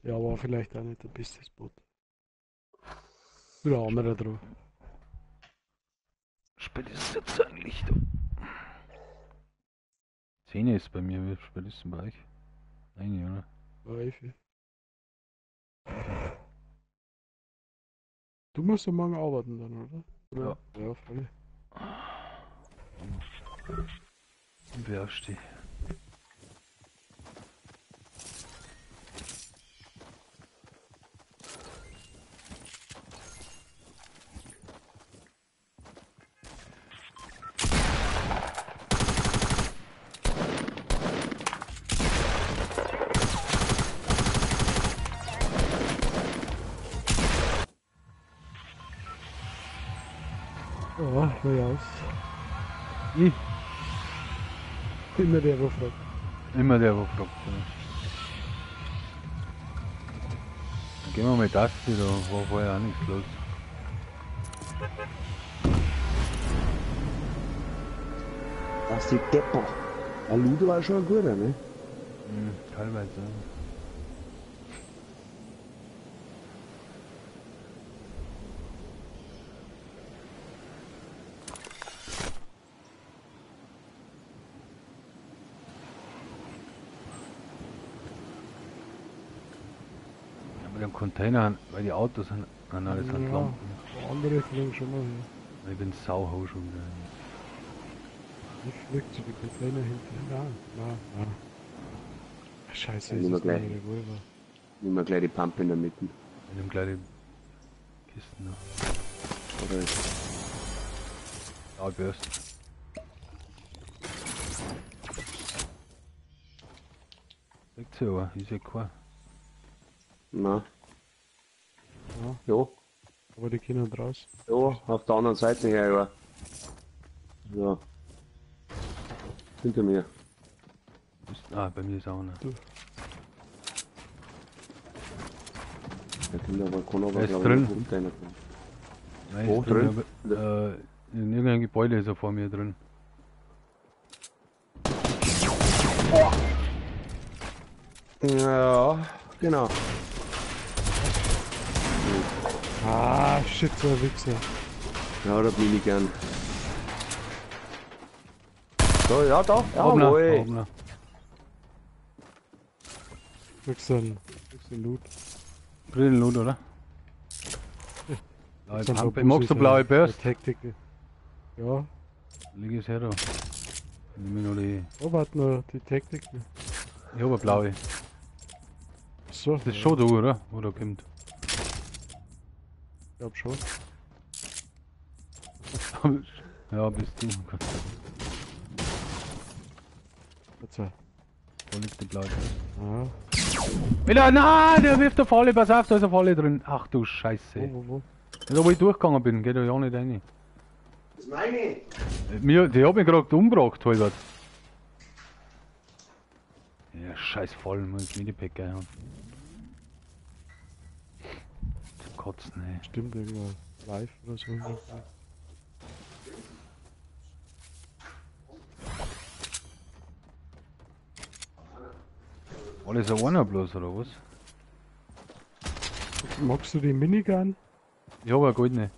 Ja, war vielleicht auch nicht der beste Spot. Wieder anderer drauf. Spät ist es jetzt eigentlich da? 10 ist bei mir, wie spät ist denn bei euch? 9, oder? War 11. Du musst ja morgen arbeiten dann, oder? Oder? Ja, freilich. Wer aufsteht. Ja, hör aus. Ich? Immer der, wo fragt. Immer der, wo fragt. Ja. Dann gehen wir mal das hier, da war vorher auch nichts los. Das ist die Depot. Ein Ludo war schon ein guter, ne? Mhm, teilweise. Ja. Container, weil die Autos sind, nein, nein, das sind Ja. Lampen. Andere fliegen schon mal her. Ich bin sauhau schon wieder. Ich flieg zu den Container hinten. Nein, nein, nein. Scheiße, Ja, ist nimm das gleich. ein Revolver. Nimm mal gleich die Pumpe in der Mitte. Ich nehm gleich die Kisten noch. Oder Ja, Burst. 16 Uhr, ist ja kein. Na. Ja. Ja. Aber die können raus. Ja, auf der anderen Seite her, ja. Ja. Hinter mir. Ah, bei mir ist auch einer. Der kommt aber, kann aber, Er ist glaub ich, drin. nicht runter reinkommen. Nein, Wo ist drin, drin? aber, in irgendeinem Gebäude ist er vor mir drin. Ja, genau. Ah, shit, so ein Wichser. Ja, da bin ich gern. So, ja, da. Jawohl. Jawohl. Kriegst du einen Loot. Krieg den Loot, oder? Blaue Kriegst ein paar Pampe. Magst du Pussys, blaue Burst? Taktik. Ja, Lieg es her da. Nimm ich noch die. oh, warte noch, die Taktik. Ich hab eine blaue. So, Das ist schon du, oder? Wo da kommt. Ich glaub schon. Ja, bist du. Verzeih. Da liegt die blaue Burst. Ah, Wieder, nein, der wirft eine Falle, pass auf, da ist eine Falle drin. Ach du Scheiße. wo? Da wo ich durchgegangen bin, geht ja nicht rein. Das ist meine. Mir, die hat mich gerade umgebracht, halbert. Ja, scheiß Fallen, muss ich Medipack reinhauen. Zum Kotzen, ey. Stimmt, irgendwann live oder so. Alles einer bloß, oder was? Magst du die Minigun? Ich hab eine goldene.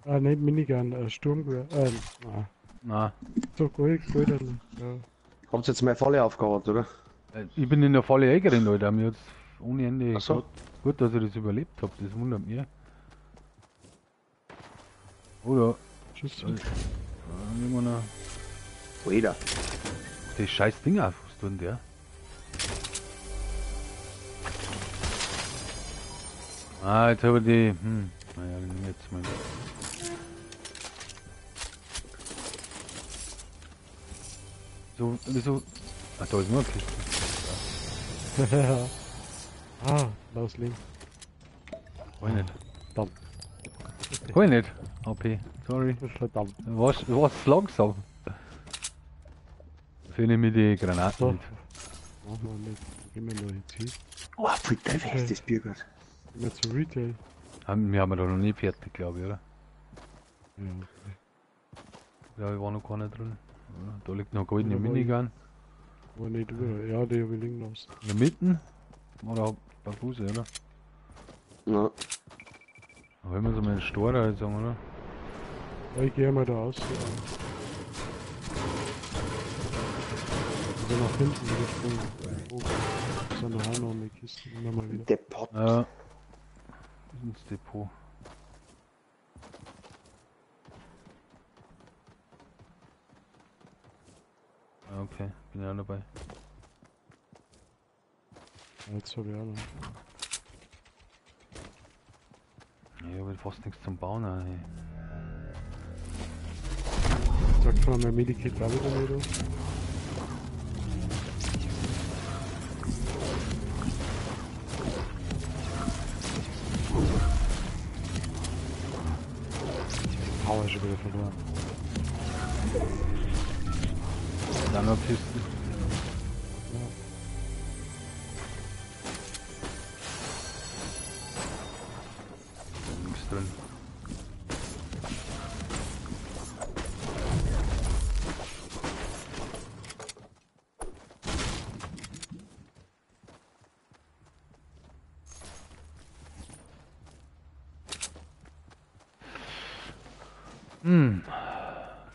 Ah, nicht Minigun, Sturmgewehr. Nein. Nein. So, goldene. Ja. Habt ihr jetzt meine Falle aufgehauen, oder? Ich bin in der Falle eingerannt, Alter. Mir hat's ohne Ende. Ach so. Gut, dass ich das überlebt hab, das wundert mich. Oder? Tschüss. Irgendwann noch. Alter. Das scheiß Ding auf, was tut denn der? Ah, jetzt habe ich die. Naja, die nehme ich jetzt mal. So, wieso? Ach, da ist nur eine Kiste. Ah, lass liegen. Hol ich nicht. Verdammt. Hol ich nicht. AP, sorry. Verdammt. Was langsam? Dafür nehme ich die Granaten So. mit. Machen wir nicht. Gehen wir noch jetzt hin. Oh, voll geil ist das Bier gerade. Gehen wir zu Retail. Wir haben da noch nie fertig, glaube ich, oder? Ja. Ja, ich war noch keiner drin. Ja, da liegt noch goldene Ja, da war Minigun. War nicht überall. Ja, die habe ich liegen lassen. In der Mitte? Oder bei Fuß, oder? Ja. Da holen wir uns mal einen Store, sagen, oder? Ja, ich gehe mal da raus. Ja. Also nach hinten gesprungen. Oh, da sind noch auch noch eine Kiste. Immer mal wieder. Depot. Ja. Ins Depot. Ah, okay, bin ja auch dabei. Ja, jetzt habe ich auch noch. Ja, ich hab fast nichts zum Bauen. Ey. Sagt schon mein Medikit auch wieder nicht an. Power schon wieder verloren. Dann noch Kisten. Ja. Nichts drin.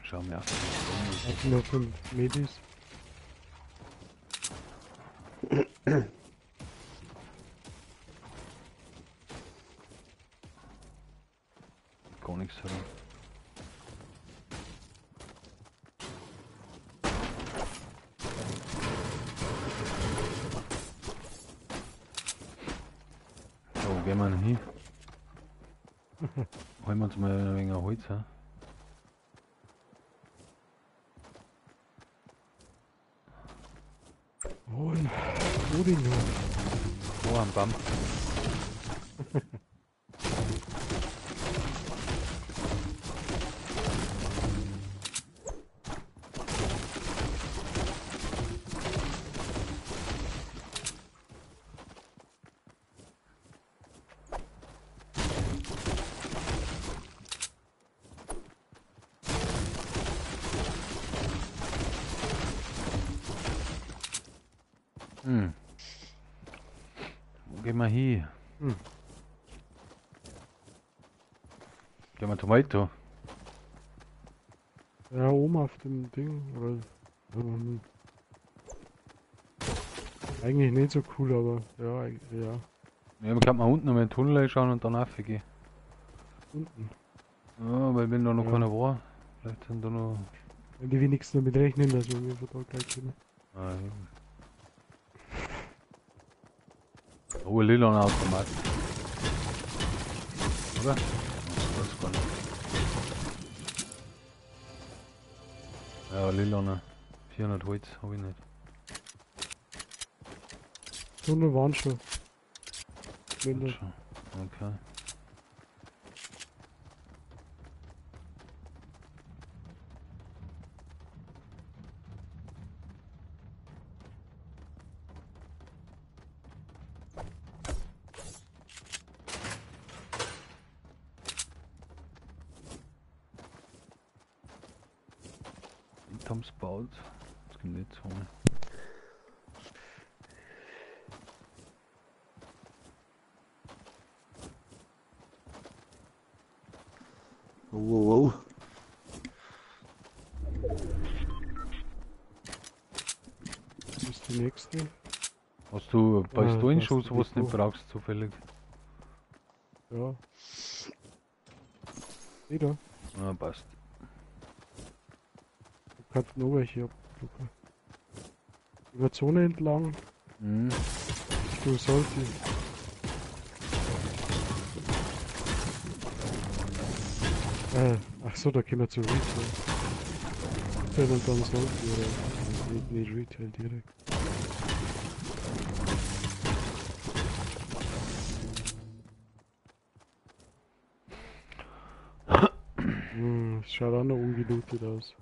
Schauen wir an. Ich hab noch 5 Medis. Gar nichts herum. So, wo gehen wir denn hin? Holen wir uns mal ein wenig Holz, hä? Holen. Wo denn nur? Oh, am Baum. Wo gehen wir hin? Gehen wir zum Auto? Ja, oben auf dem Ding. Oder, eigentlich nicht so cool, aber ja, ja. Ja, man kann mal unten noch mal in den Tunnel schauen und dann raufgehen. Unten? Ja, weil wenn da noch Ja. keiner war, vielleicht sind da noch... Wenn die wenigsten damit rechnen, dass wir von da gleich kommen. Ah, eben. Oh, lila Automat. Oder? Das ist gar nicht. Ja, lila. 400 Holz hab ich nicht. Tunnel waren schon. Wenn Schon. Okay. Haben's gebaut. Das kommt nicht so. Oh, oh, oh. Das ist die nächste. Hast du Pistolenschuss, das ist was du nicht die brauchst, zufällig? Ja. Wieder. Ja, passt. Ich kann noch welche abdrucken. Über Zone entlang. Mhm. Du Salty. Ach so, da können wir zu Retail. Retail und dann Salty, oder? Nicht Retail direkt. Das schaut auch noch ungelootet aus.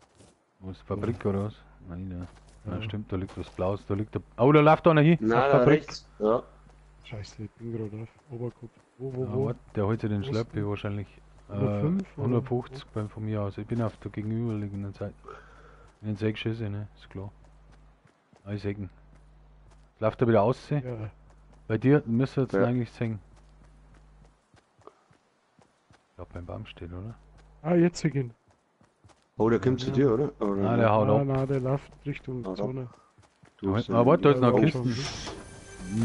Wo ist die Fabrik oder was? Nein, ja. Ja, Ja. stimmt, da liegt was Blaues, da liegt der. Oh, da läuft einer hin! Nein, Auf da Fabrik. rechts. Ja. Scheiße, ich bin gerade auf Oberkopf. Wo, Ja, wo? warte, der holt sich den Wo ist Schlöppi denn? wahrscheinlich. 105 oder? 150 beim, von mir aus. Ich bin auf der gegenüberliegenden Seite. In den 6 Schüsse, ne? Ist klar. Ah, ich seh ihn. Läuft er wieder aus? Ja. Bei dir müsste jetzt Ja. eigentlich sehen. Ich glaub, beim Baum steht, oder? Ah, jetzt seh ich ihn. Oh, der kommt zu dir, oder? Oder? Nein, der haut Nein, ab. nein, der läuft Richtung Haut ab. Zone. Du hast Ah, warte, da ist noch Ja, eine schon. Kiste. Ja,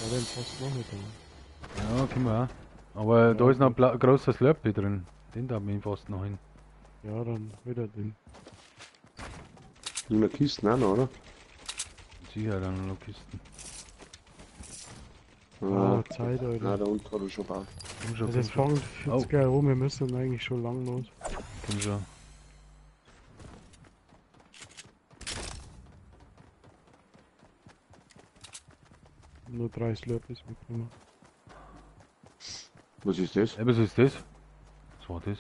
war denn fast noch nicht da. Ja, können wir auch. Aber da Ja, ist noch ein großer Slurpee drin. Den darf ich fast noch hin. Ja, dann wieder den. In der Kiste auch noch, oder? Sicher, dann noch Kisten. Ah, Zeit, Alter. Nein, da unten hat er schon gebaut. Komm schon, Also komm es schon. fängt jetzt Oh. gleich an, wir müssen eigentlich schon lang los. Komm schon. Nur 3 Slurpees mitgenommen. Was ist das? Ey, was ist das? Was war das?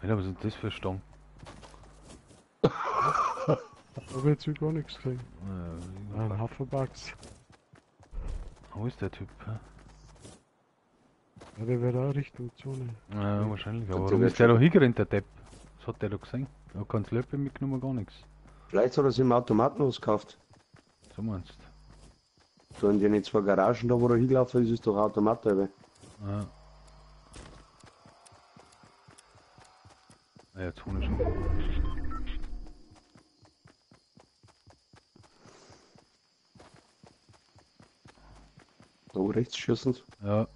Alter, was ist das für ein Stange? Hab ich jetzt gar nichts gesehen. Ein Hafenbugs. Wo ist der Typ? Hä? Ja, der wird auch Richtung Zone. Ja, wahrscheinlich. Aber Und der warum wird ist der da schon- hingerannt, der Depp? Was hat der da gesehen? Er hat keinen Slurpee mitgenommen, gar nichts. Vielleicht hat er sich im Automaten was gekauft. So meinst Da in den zwei Garagen da, wo er hingelaufen ist, ist doch ein Automat dabei. du? Ja. Ah ja, Zone schon. Da oben rechts schießen sie. Ja.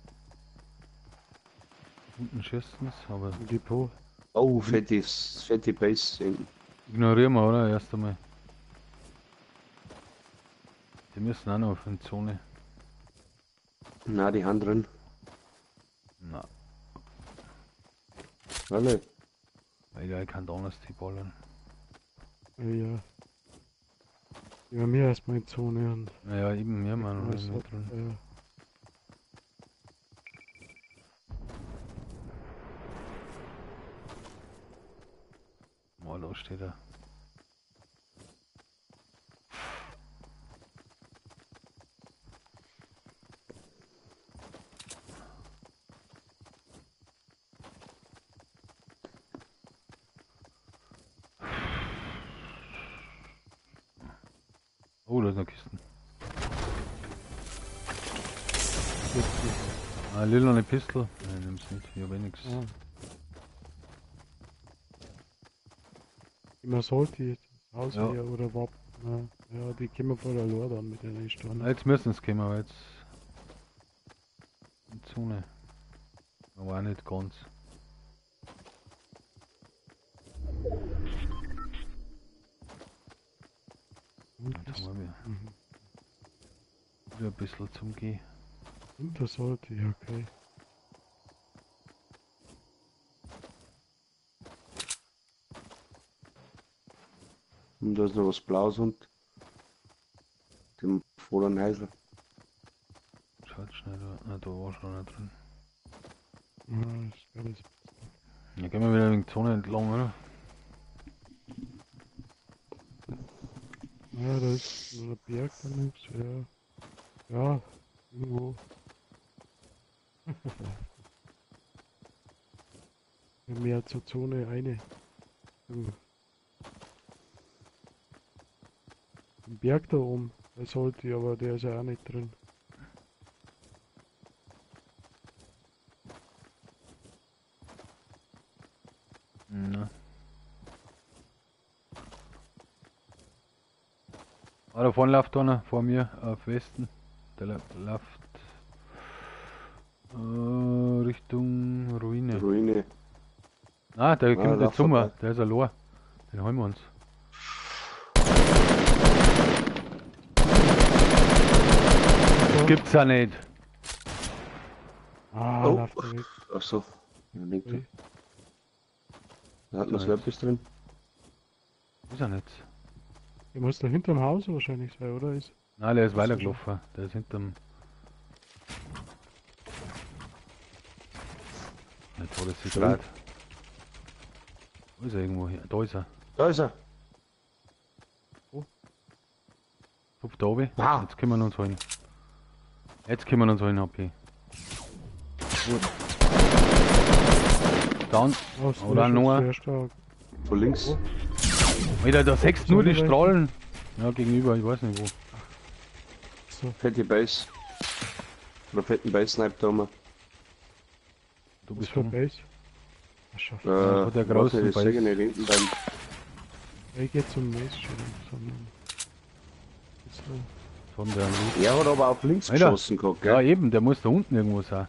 Unten schießen sie, aber Im Depot. Oh, fette Base hinten. ignorieren wir, oder? Erst einmal. Die müssen auch noch auf die Zone. Nein, die haben drin. Na, Alle. weil ich kann da anders die ballern. Ja. Ja, mir erstmal in Zone und. Naja, eben, wir haben noch Was nicht hat, drin. Boah, da steht er. Oh, da ist noch Kisten. Ah, lila eine Pistole. Nein, nimm's nicht. Ich hab eh nix. Ah. Immer sollte jetzt das Haus Ja. her oder Wappen. Ja, ja, die kommen von der Lore dann mit den Steinen. Jetzt müssen sie kommen, aber jetzt. In Zone. Aber auch nicht ganz. Und Jetzt das, haben wir mhm. wieder ein bisschen zum Gehen. Und das sollte ich, okay. Und da ist noch was Blaues und dem vorderen Häusl. Schaut schnell da. Ah, da war schon einer drin. Ja, das ist alles. Ja, gehen wir wieder in die Zone entlang, oder? Ja, da ist noch ein Berg da links, ja. Ja, irgendwo. Mehr zur Zone eine. Im Berg da oben, der sollte, aber der ist ja auch nicht drin. Na. Ah, da vorne läuft einer vor mir auf Westen. Der läuft Richtung Ruine. Ruine. Ah, der Ah, kommt nicht läuft zu mir. vorbei. Der ist allein. Den holen wir uns. Das gibt's ja nicht. Ah, Oh. läuft er weg. Ach so. Ja, liegt da. Ui. Da hat noch Slurpees drin. Ist er nicht. Der muss da hinterm Haus wahrscheinlich sein, oder? Ist Nein, der ist weitergelaufen. Der ist hinterm. Jetzt hat er sich Drin. dreht. Wo ist er irgendwo hier? Da ist er. Da ist er. Hupft da oben. Ah. Jetzt können wir uns holen. Jetzt können wir uns holen, HP. Gut. Down. Oh, Oder nur. Sehr stark. Von links. Alter, da sechst nur die Soll ich Strahlen. Ja, gegenüber, ich weiß nicht wo. So. Fette Base. Oder fetten Base Snipe da oben. Du Was bist für schon. Base? Ach, schau. von der weiß großen nicht, das Base. sehe ich nicht hinten beim. Ich geh zum Mess schon. Sondern. So. Von der Loot. Er hat aber auf links Alter. geschossen gehabt, gell? Ja, eben, der muss da unten irgendwo sein.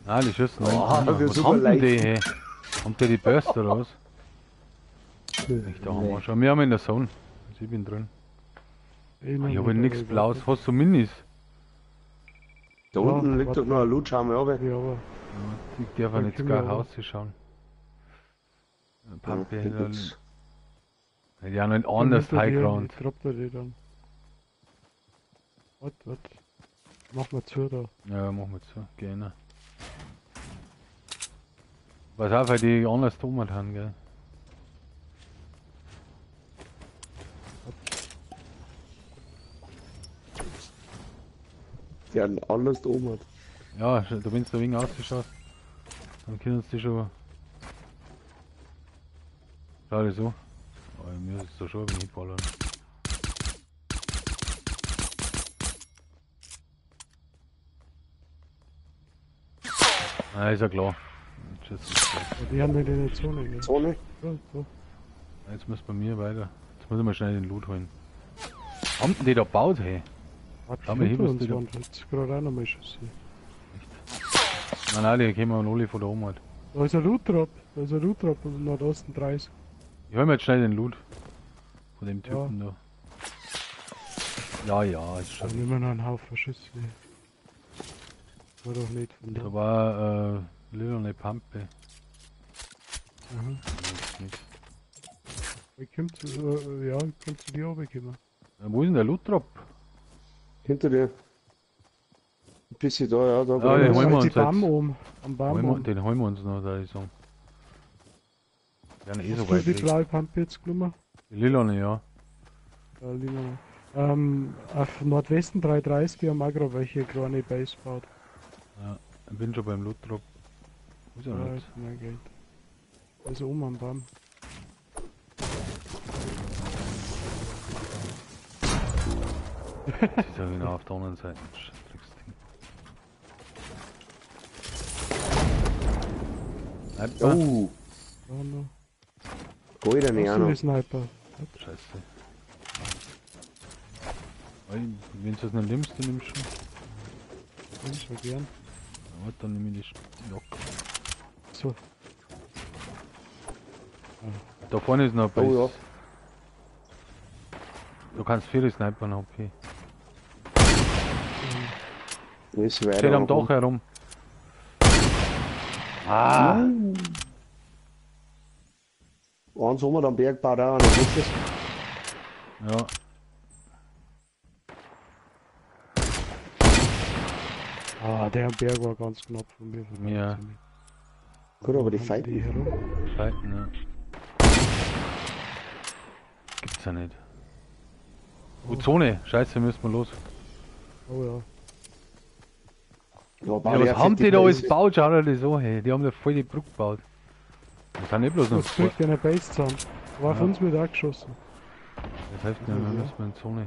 Nein, die schießen Oh, da hinten. wir Was super haben denn leicht. die, hey? Haben die die Burst oder was? Nicht, da haben wir schon. Wir haben in der Zone. Also ich bin drin. Ich, Ich habe nichts Blaues. Hast du Minis? Da Ja, unten liegt warte. doch noch ein Loot, schauen wir runter. Ja, aber Ich darf ja Da nicht können gar wir Haus schauen. Papi, Ja, ja, nix. ja nicht anders Hinter dir, Highground. Ich dropp da die dann. Warte, warte. Mach mal zu da. Ja, machen wir zu. Geh rein. Pass auf, weil die anders tun haben, gell? Der hat anders da oben hat. Ja, da wenn du ein wenig ausschaust, dann können sie die schon. Schau dir so. Aber mir ist da schon ein wenig hinballern. Ah, ist ja klar. Tschüss. Aber die haben nicht in der Zone, gell? Zone? Ja, so. Jetzt muss bei mir weiter. Jetzt muss ich mal schnell den Loot holen. Haben denn die da gebaut, hey? Warte, Schau mal hier, hinter was uns die da- waren jetzt gerade auch nochmal Schüsse. Nein, nein, die kommen alle von da oben halt. Da ist ein Loot Drop. Da ist ein Loot Drop im Nordosten 30. Ich hol mir jetzt schnell den Loot. Von dem Typen da. Ja, ja, ist Da schon. nehmen wir noch einen Haufen Schüsse. War doch nicht von Da da. war lilane Pampe. Aha. Das ist nix. Ich komm zu, ja, ich komm zu dir runterkommen. Wo ist denn der Loot Drop? Hinter dir. Ein bisschen da, ja, da. Ja, den holen wir Die uns Baum jetzt. oben. Am Baum Holen wir, oben. den holen wir uns noch, da ich sagen. Wir sind eh so Hast du weit die weg. blaue Pampe jetzt genommen? Die lilane, ja. Ja, lilane. Auf Nordwesten 330 haben wir auch gerade welche kleine Base gebaut. Ich bin schon beim Loot Drop. Wo ist er Ja, nicht? ich bin Geld. Also oben am Baum. Das ist ja genau auf der anderen Seite. Drecksding. Sniper. Oh, Da noch. goldene Hast auch du die noch. Sniper? Scheiße. Wenn du das nicht nimmst, dann nimmst du schon. Nimm schon gern. Ja, warte, dann nehme ich die Jacke. So, Da vorne ist noch ein Base. Oh ja. Du kannst viele Sniper HP. Ist weiter. Steht am Dach herum. Ah! Eins haben wir am Berg baut auch noch, ist das? Ja. Ah, der am Berg war ganz knapp von mir. vorbei. Ja. Gut, aber die Haben fighten. Die herum. Fighten, ja. Gibt's ja nicht. Oh, Zone! Scheiße, müssen wir los. Oh ja. Ja, Ja, was haben die da alles gebaut? Schau dir das an, hey. Die haben da voll die Brücke gebaut. Das sind nicht bloß noch Das kriegt eine Base zusammen. War Ja. von uns mit auch geschossen. Das hilft nicht, wir müssen in Zone.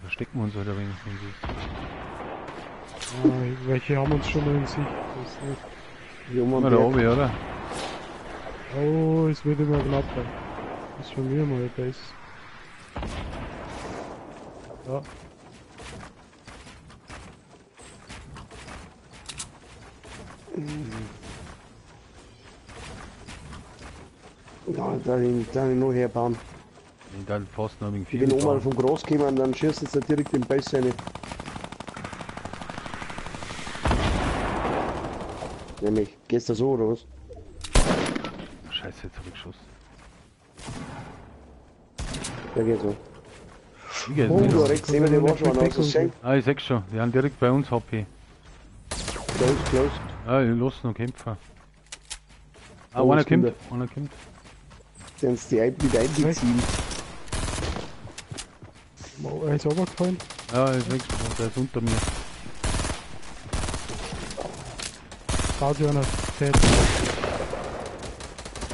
Da stecken wir uns halt ein wenig. wenn sie- Ah, welche haben uns schon in Sicht. Das ist nicht. Hier oben am Immer da Berg. oben, oder? Oh, es wird immer knapper. Das ist von mir mal eine Base. Ja. Ja, da ich noch herbauen. Ich dann fast noch wegen Ich bin vier oben vom Gras gekommen, dann schießen sie direkt in den Base rein. Nämlich, gehst du so oder was? Scheiße, jetzt hab ich geschossen. Ja, geht so. Ich geh Oh, nicht. du rechts neben dir war schon einer, hast du das gesehen? Ah, ich seh schon, die haben direkt bei uns HP. Close, close. Ah, ich lass noch kämpfen. Ah, Oh, einer was kommt kommt, einer kommt. Den die mit einbeziehen. Er ist runtergefallen. Ja, ist weggesprungen, der ist unter mir. Baut sich einer fett.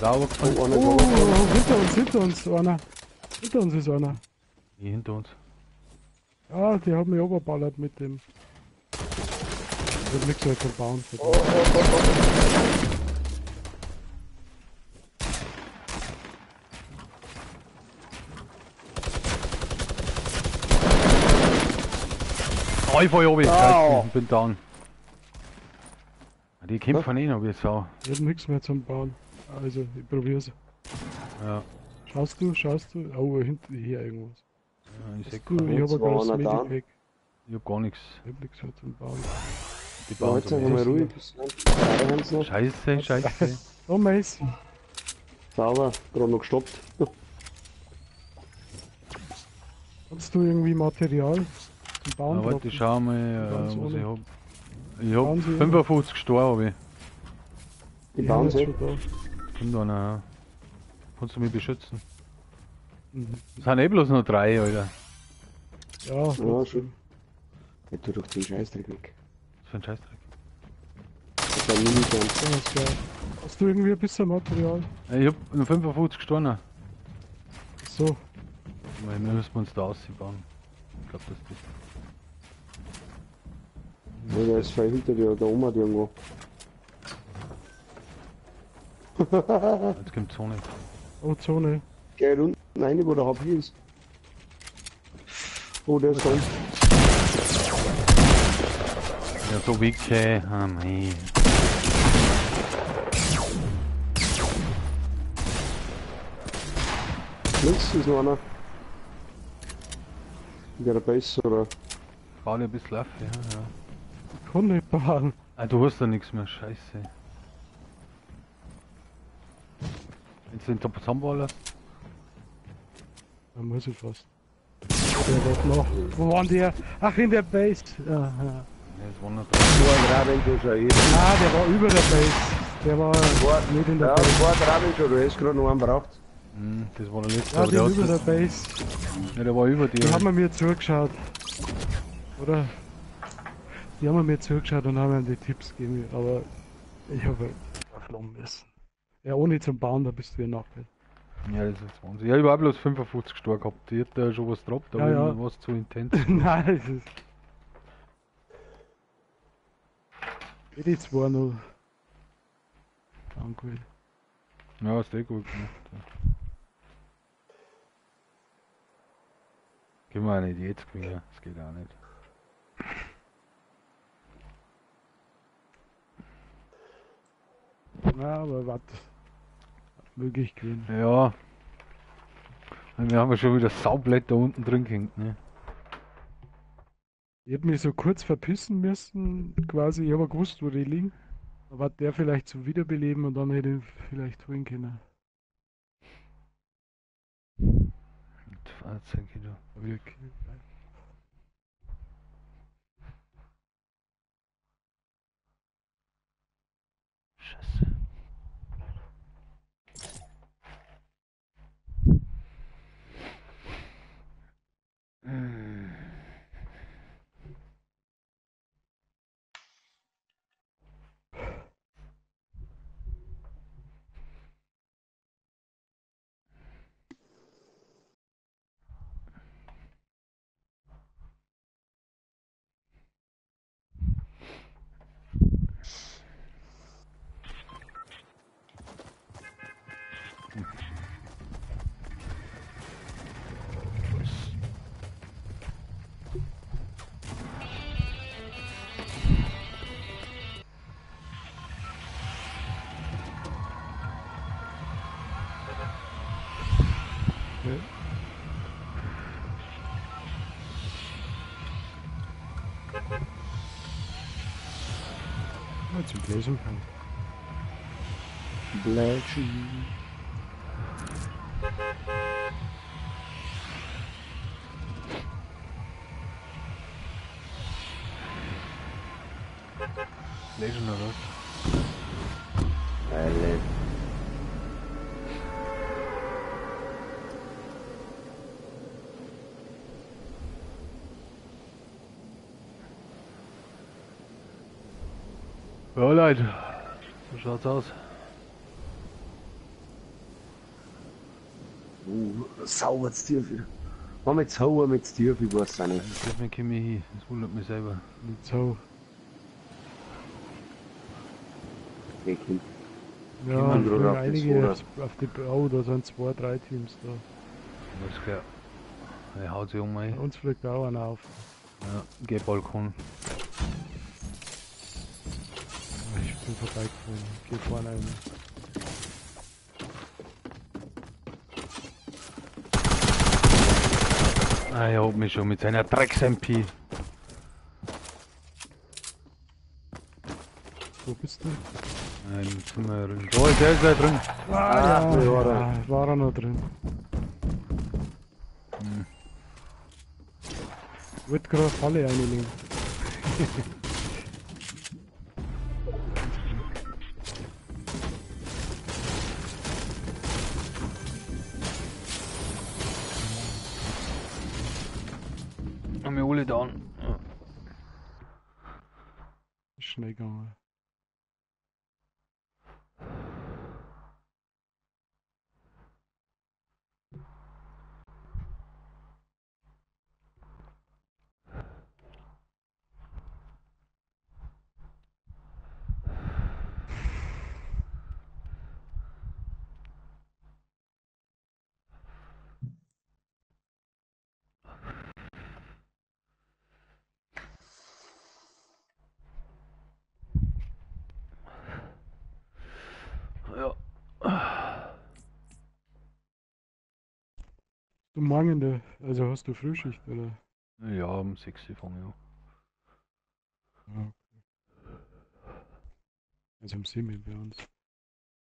Sauber gefallen. Oh, einer ist Oh, runtergefallen. hinter uns einer. Hinter uns ist einer. Hier hinter uns. Ja, die haben mich runterballert mit dem. Ich hab nichts mehr zum Bauen. Oh, oh, oh, oh. Oh, ich fall runter. Au. Scheiße, ich bin down. Die kämpfen eh noch wie Sau. Ich hab nichts mehr zum Bauen. Also, ich probier's. Ja, Schaust du, schaust du? Oh, hinter hier irgendwas. ja ich seh Du, gar ich nichts. hab ein war großes einer down. Medipack. Ich hab gar nichts. Ich hab nichts mehr zum Bauen. Die Ja, bauen jetzt so sind wir mal nicht. ruhig. Drei haben sie noch. Scheiße, scheiße. Oh, Mais. Sauber, gerade noch gestoppt. Hast du irgendwie Material zum Bauen? Na, warte, ich schau mal, Ganz was ohne. ich hab. Ich hab Bauen Sie 55 Stor hab ich. Die bauen sie. sie. Kommt einer, ja. Kannst du mich beschützen? Mhm. Es sind eh bloß noch 3, Alter. Ja, Ja, schon. Ich tu doch den Scheißdreck weg. Was für ein Scheißdreck. Das war Minigun. das ist geil. Hast du irgendwie ein bisschen Material? Ich hab nur 55 Steine. So, Wir müssen uns da ausbauen. Ich glaub, das ist. Ja, der ist voll hinter dir, da oben hat irgendwo. Jetzt kommt Zone. oh, Zone. Geh unten rein, wo der HP ist. Oh, der ist da unten. Ja, so weak, ah, mei. Links ist noch einer. In der Base, oder? Bau dir ein bisschen auf, ja, ja. Ich kann nicht bauen. Ah, du hast da nichts mehr, scheiße. Wenn du den Top zusammenballerst. Da muss ich fast. Der wird noch. Wo waren die? Ach, in der Base. Aha. Ja, das war noch drei. Vor Raben schon, schau ich. Ah, der war über der Base. Der war nicht in der Ja, Base. vor Raben schon, du hast gerade noch einen braucht. Hm, das war der letzte, Ja, aber der die hat über der Base. Ja, der war über dir. Die haben mir zugeschaut. Oder? Die haben mir zugeschaut und haben mir die Tipps gegeben, aber ich habe halt verflommen müssen. Ja, ohne zum Bauen, da bist du ja nackt. Ja, das ist Wahnsinn. Ja, ich war bloß 55 Stor gehabt. Die hat da schon was droppt, aber Ja, ja. war es zu intens. Nein, es ist. Die 2-0. Danke. Ja, hast du eh gut gemacht. Ja. Können wir auch nicht jetzt gewinnen, das geht auch nicht. Ja, aber warte. Möglich gewinnen. Ja. Und wir haben ja schon wieder Saublätter unten drin gehängt, ne? Ich hab mich so kurz verpissen müssen, quasi. Ich hab auch gewusst, wo die liegen. Da war der vielleicht zum Wiederbeleben und dann hätte ich ihn vielleicht holen können. Das Fahrzeug hier. Aber ich- Scheiße. Zum Bläsen kann. Bläschen. Bläschen oder was? Geile. Ja, Leute, so schaut's aus. Sauber zu tief. Wenn wir jetzt hauen mit tief, ich weiß auch nicht. Das komme ich hin, das wundert mich selber. Nicht so. Okay, Kind. Ja, gerade auf das einige auf die. Oh, da sind 2, 3 Teams da. Alles klar. Er haut sich um Bei ein. uns fliegt auch einer auf. Ja, geh Balkon. Ich bin vorbeigefahren. Geh vorne rein. Ah, er hat mich schon mit seiner Drecks-MP. Wo bist du? Ja, im Zimmer drin. Da ist er, ist er drin. Ah, ja, war er. Ja, war er noch drin. Hm. Ich wollte gerade eine Falle reinlegen. Haben wir alle down. Ja. Ist schnell gegangen. Ja. Du morgen in der, also hast du Frühschicht, oder? Ja, um 6 Uhr fange ich an. Ja, okay. Also um 7 Uhr bei uns.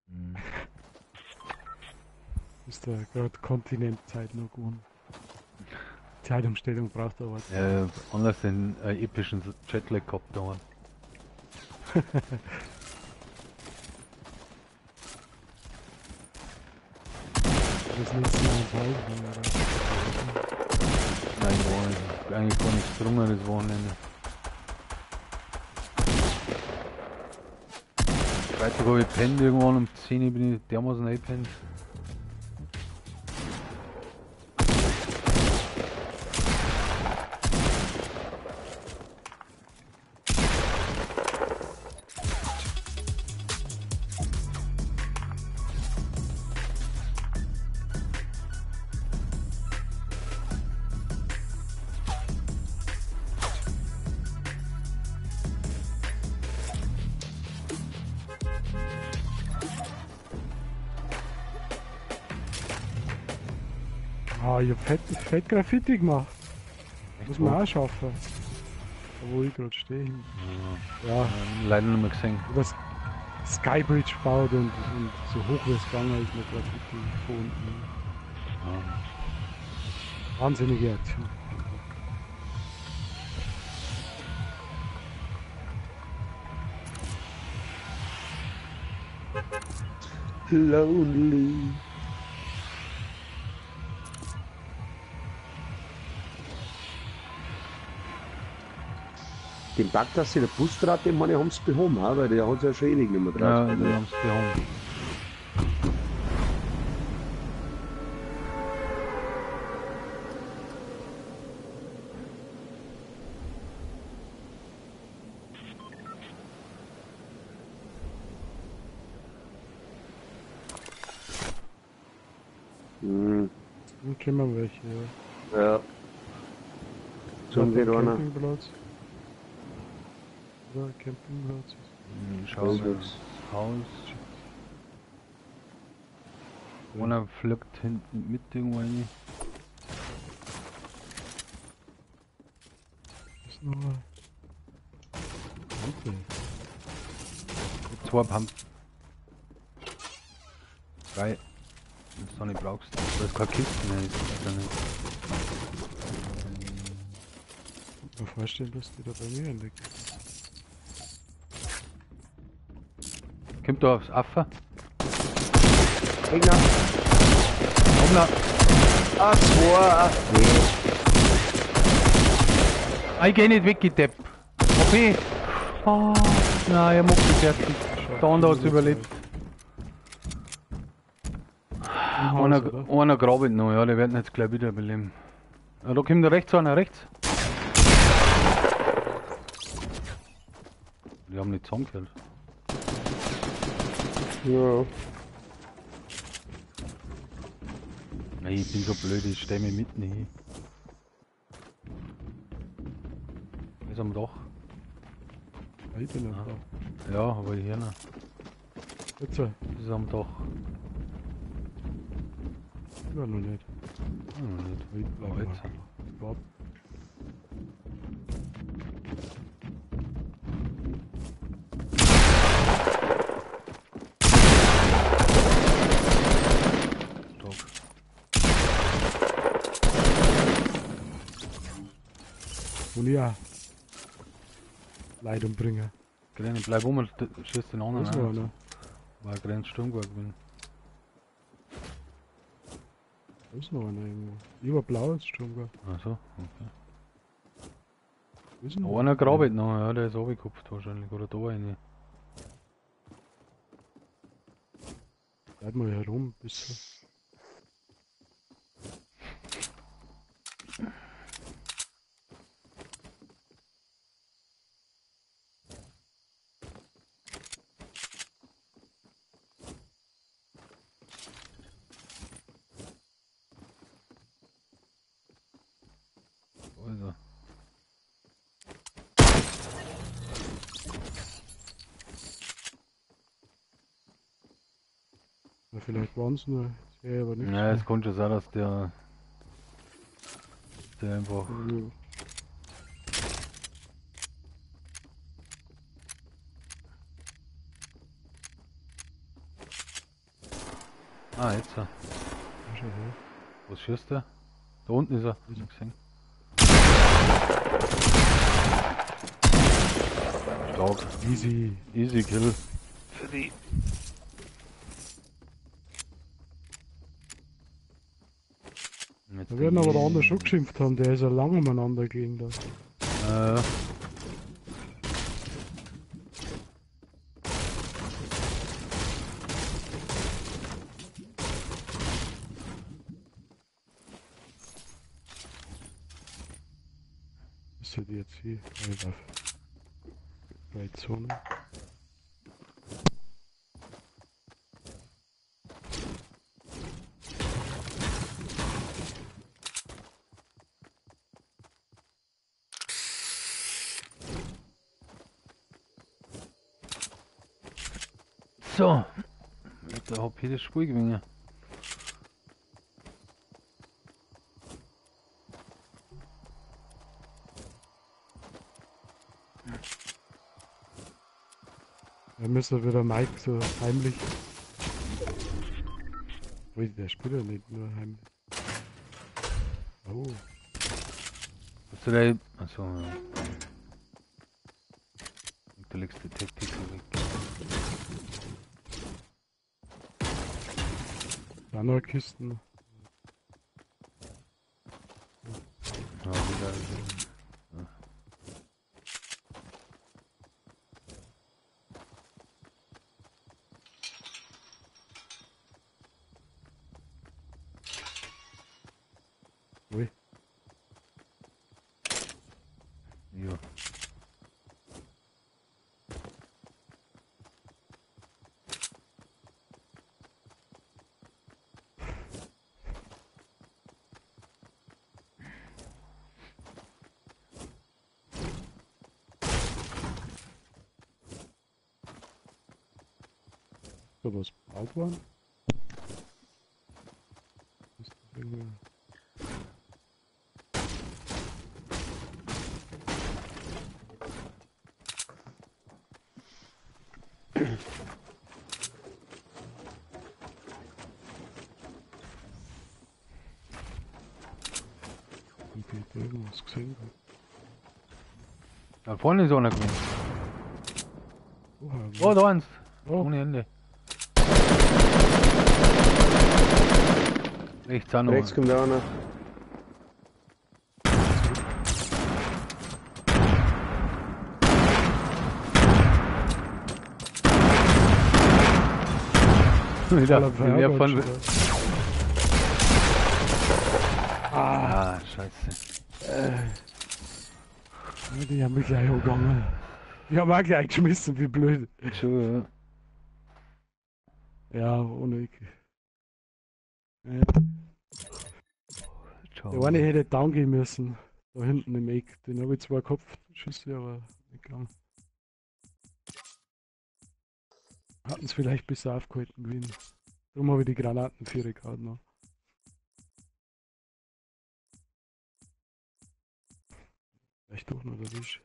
Mhm. Ist da gerade Kontinentzeit noch geworden. Zeitumstellung braucht aber. Ja, anders den epischen Jetlag gehabt da. Das letzte Mal ins Haus, oder? Nein, gar nicht. Ich hab eigentlich gar nichts getrunken das Wochenende. Freitag habe ich gepennt, irgendwann um 10 Uhr bin ich dermaßen eingepennt. Ah, ich hab fett Graffiti gemacht. Echt Muss man wo? auch schaffen. Da wo ich gerade stehe. Ja. Ja, leider nicht mehr gesehen. Das Skybridge gebaut und so hoch wie es gegangen ist mit Graffiti von unten. Ja. Wahnsinnige Aktion. Lonely. Den Bug, dass sie der Bus draht, den meine, haben sie behoben, weil der hat ja schon ewig nicht mehr Ja, drauf. die haben es behoben. Mhm. Dann kennen wir welche, ja. Ja. Zum Verona. Campingplatz. Oder Campingplatz. Schau mal, das Haus. Einer fliegt hinten mit irgendwo rein. Ist noch ein. Danke. Zwei Pump. Drei. Wenn du noch nicht brauchst. Da ist keine Kiste mehr, das ist ja nicht. Ich kann mir vorstellen, dass die da bei mir entdeckt. Kommt da aufs Affe? Gegner. Komm da. Ah, zwei. Ah, nee. Ah, ich geh nicht weg, ich Depp. Okay. Oh, nein, er macht mich fertig. Der andere hat's überlebt. Einer grabelt noch, ja, die werden jetzt gleich wiederbeleben. Ja, da kommt der rechts einer, rechts. Die haben nicht zusammengehört. Ja. Nein, ich bin so blöd, ich steh mich mitten hin. Ist am Dach. Ich bin am Dach. Ja, aber hier noch. Jetzt. Das ist am Dach. Ich war noch nicht. Ich noch nicht. Ich bleib Jetzt. mal. Stark. Und ja. Leid umbringen. Grenz, bleib um und schießt den anderen Das war an. einer. Weil ich Grenz Sturmgewehr bin. Da ist noch einer irgendwo. Ich war blau als Sturmgewehr. Ach so, okay. Wo ist denn Einer der? grabelt noch, ja, der ist runtergekupft wahrscheinlich. Oder da eine. Bleib mal herum, bis. Da ist er. Ja, vielleicht waren es nur. Ich sehe aber nichts. Ja, es kann schon sein, dass der einfach. Ja. Ah, jetzt. Ja, schon, ja. Was schießt der? Da unten ist er. Hab ich gesehen. Stark. Easy. Easy Kill. Für die. Da werden aber der andere schon geschimpft haben, der ist ja lange umeinander gelegen da. Ist der jetzt hier? Zone. So, da hab ich das Spiel gewinnen. Da müssen wir wieder Mike so heimlich. Ui, der spielt ja nicht nur heimlich. Oh. Hast du da. Achso, ja. Du legst die Taktik weg. Andere Kisten. Ja, wieder. Ja. Ui. Ja. Da was gebaut worden? Ist das irgendwie... Ich hab irgendwas gesehen. Da vorne ist einer gewesen. Oh, da eins. Oh. Ohne Ende. Rechts auch noch. Rechts kommt auch einer. Wieder, von... Ah, scheiße. Die haben mich gleich angegangen. Die haben auch gleich geschmissen, wie blöd. Schon, ja. Ja, ohne ich. Ja. Der eine hätte down gehen müssen. Da hinten im Eck. Den habe ich zwar Kopfschüsse, aber nicht gegangen. Hatten es vielleicht besser aufgehalten gewesen. Darum habe ich die Granaten für gerade noch. Vielleicht doch noch erwischt.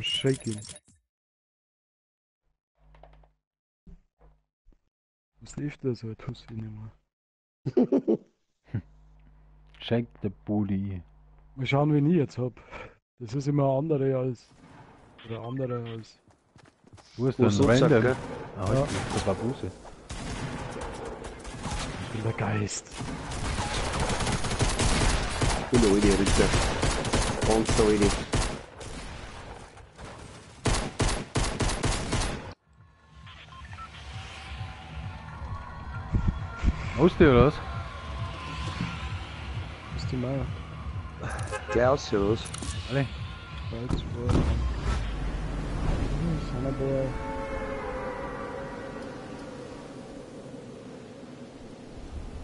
Shaking. Was lief da so? Tust du nicht mehr. Shake the booty. Mal schauen, wen ich jetzt hab. Das ist immer andere als. Oder andere als. Du hast einen Random. Ah, ja. Das war Buse. Ich bin der Geist. Ich bin der alte Ritter. Ganz der alte. Hast du oder was? Ist die Meier. Geh aus, oder was? Alle. 3, 2, 1.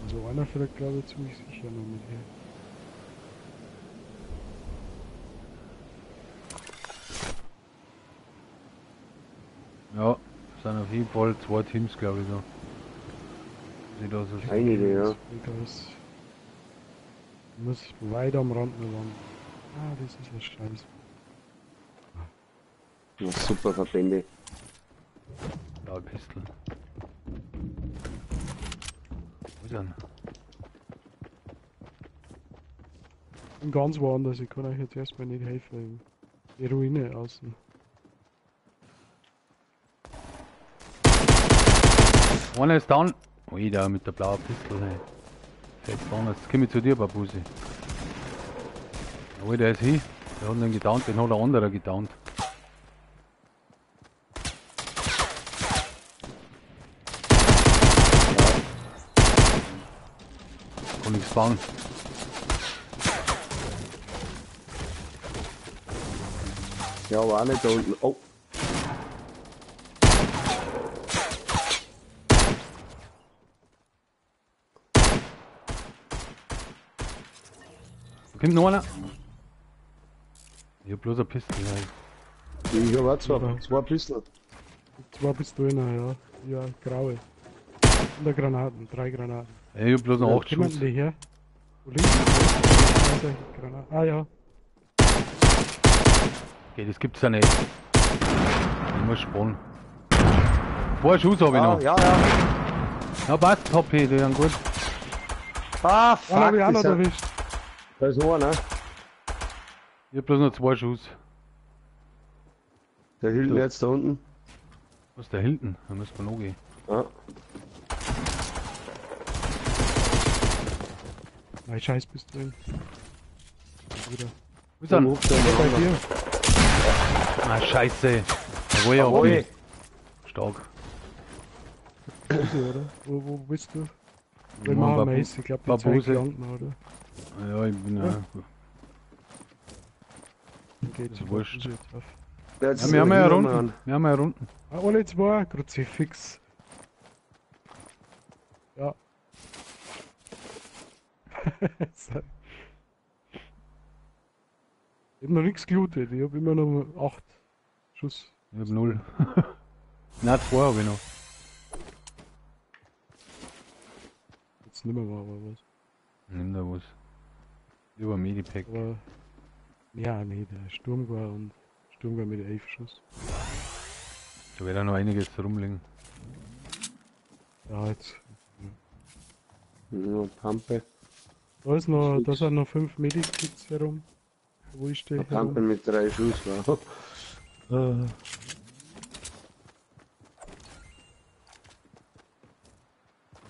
Also einer vielleicht, glaube ich, ziemlich sicher noch mit her. Ja, sind auf jeden Fall 2 Teams, glaube ich, da. Sieht aus, als einige, ja. Ich muss weit am Rand landen. Ah, das ist ein Scheiß. Ja, super Verbände. Blaue Pistole. Wo ist er denn? Ich bin ganz woanders, ich kann euch jetzt erstmal nicht helfen. Die Ruine außen. Einer ist down. Ui, da mit der blauen Pistole. Hey. Fett down. Jetzt komm ich zu dir, Babusi. Jawohl, der ist hin. Der hat ihn gedownt, den hat der andere gedownt. Kann nichts bauen. Ja, aber auch nicht da unten. Oh. Da kommt noch einer. Ich hab bloß eine Pistole. Ich hab auch zwei Pistolen. Zwei Pistolen, ja. Ja, graue. Und eine Granaten, 3 Granaten. Ich hab bloß noch 8 Schuss. Die her? Wo liegt die? Ah ja. Okay, das gibt's ja nicht. Ich muss spawnen. 2 Schuss hab ich noch. Ja, ja. Ja, passt, top, die sind gut. Ah, fuck. Hab ich auch noch erwischt. Da ist noch einer. Ich hab bloß noch 2 Schuss. Der Hilton jetzt da unten. Was ist der Hilton? Da müssen wir noch gehen. Ja. Nein, Scheiß bist du drin. Wieder. Wo ist er? Bei dir. Ah, scheiße. Da war ich auch. Stark. Oder? Wo bist du? Wir machen Mais, ich glaube, die Zeit gelangt, oder? Ja, ich bin ja. Geht ist wurscht. Ja, wir haben ja Runden. Wir haben ja Runden. Ah, alle zwei, Kruzifix. Ja. Ich hab noch nichts gelootet, ich hab immer noch 8 Schuss. Ich hab 0. Nein, 2 hab ich noch. Jetzt nimmer mehr, aber was. Nimm da was. Lieber Medipack. Aber. Ja, nee, der Sturmgewehr und Sturmgewehr mit 11 Schuss. Da wird auch noch einiges rumliegen. Ja, jetzt. Ja, Pampe. Da ist noch, da sind noch 5 Medikits herum. Wo ich stehe. Pampe mit 3 Schuss, wow.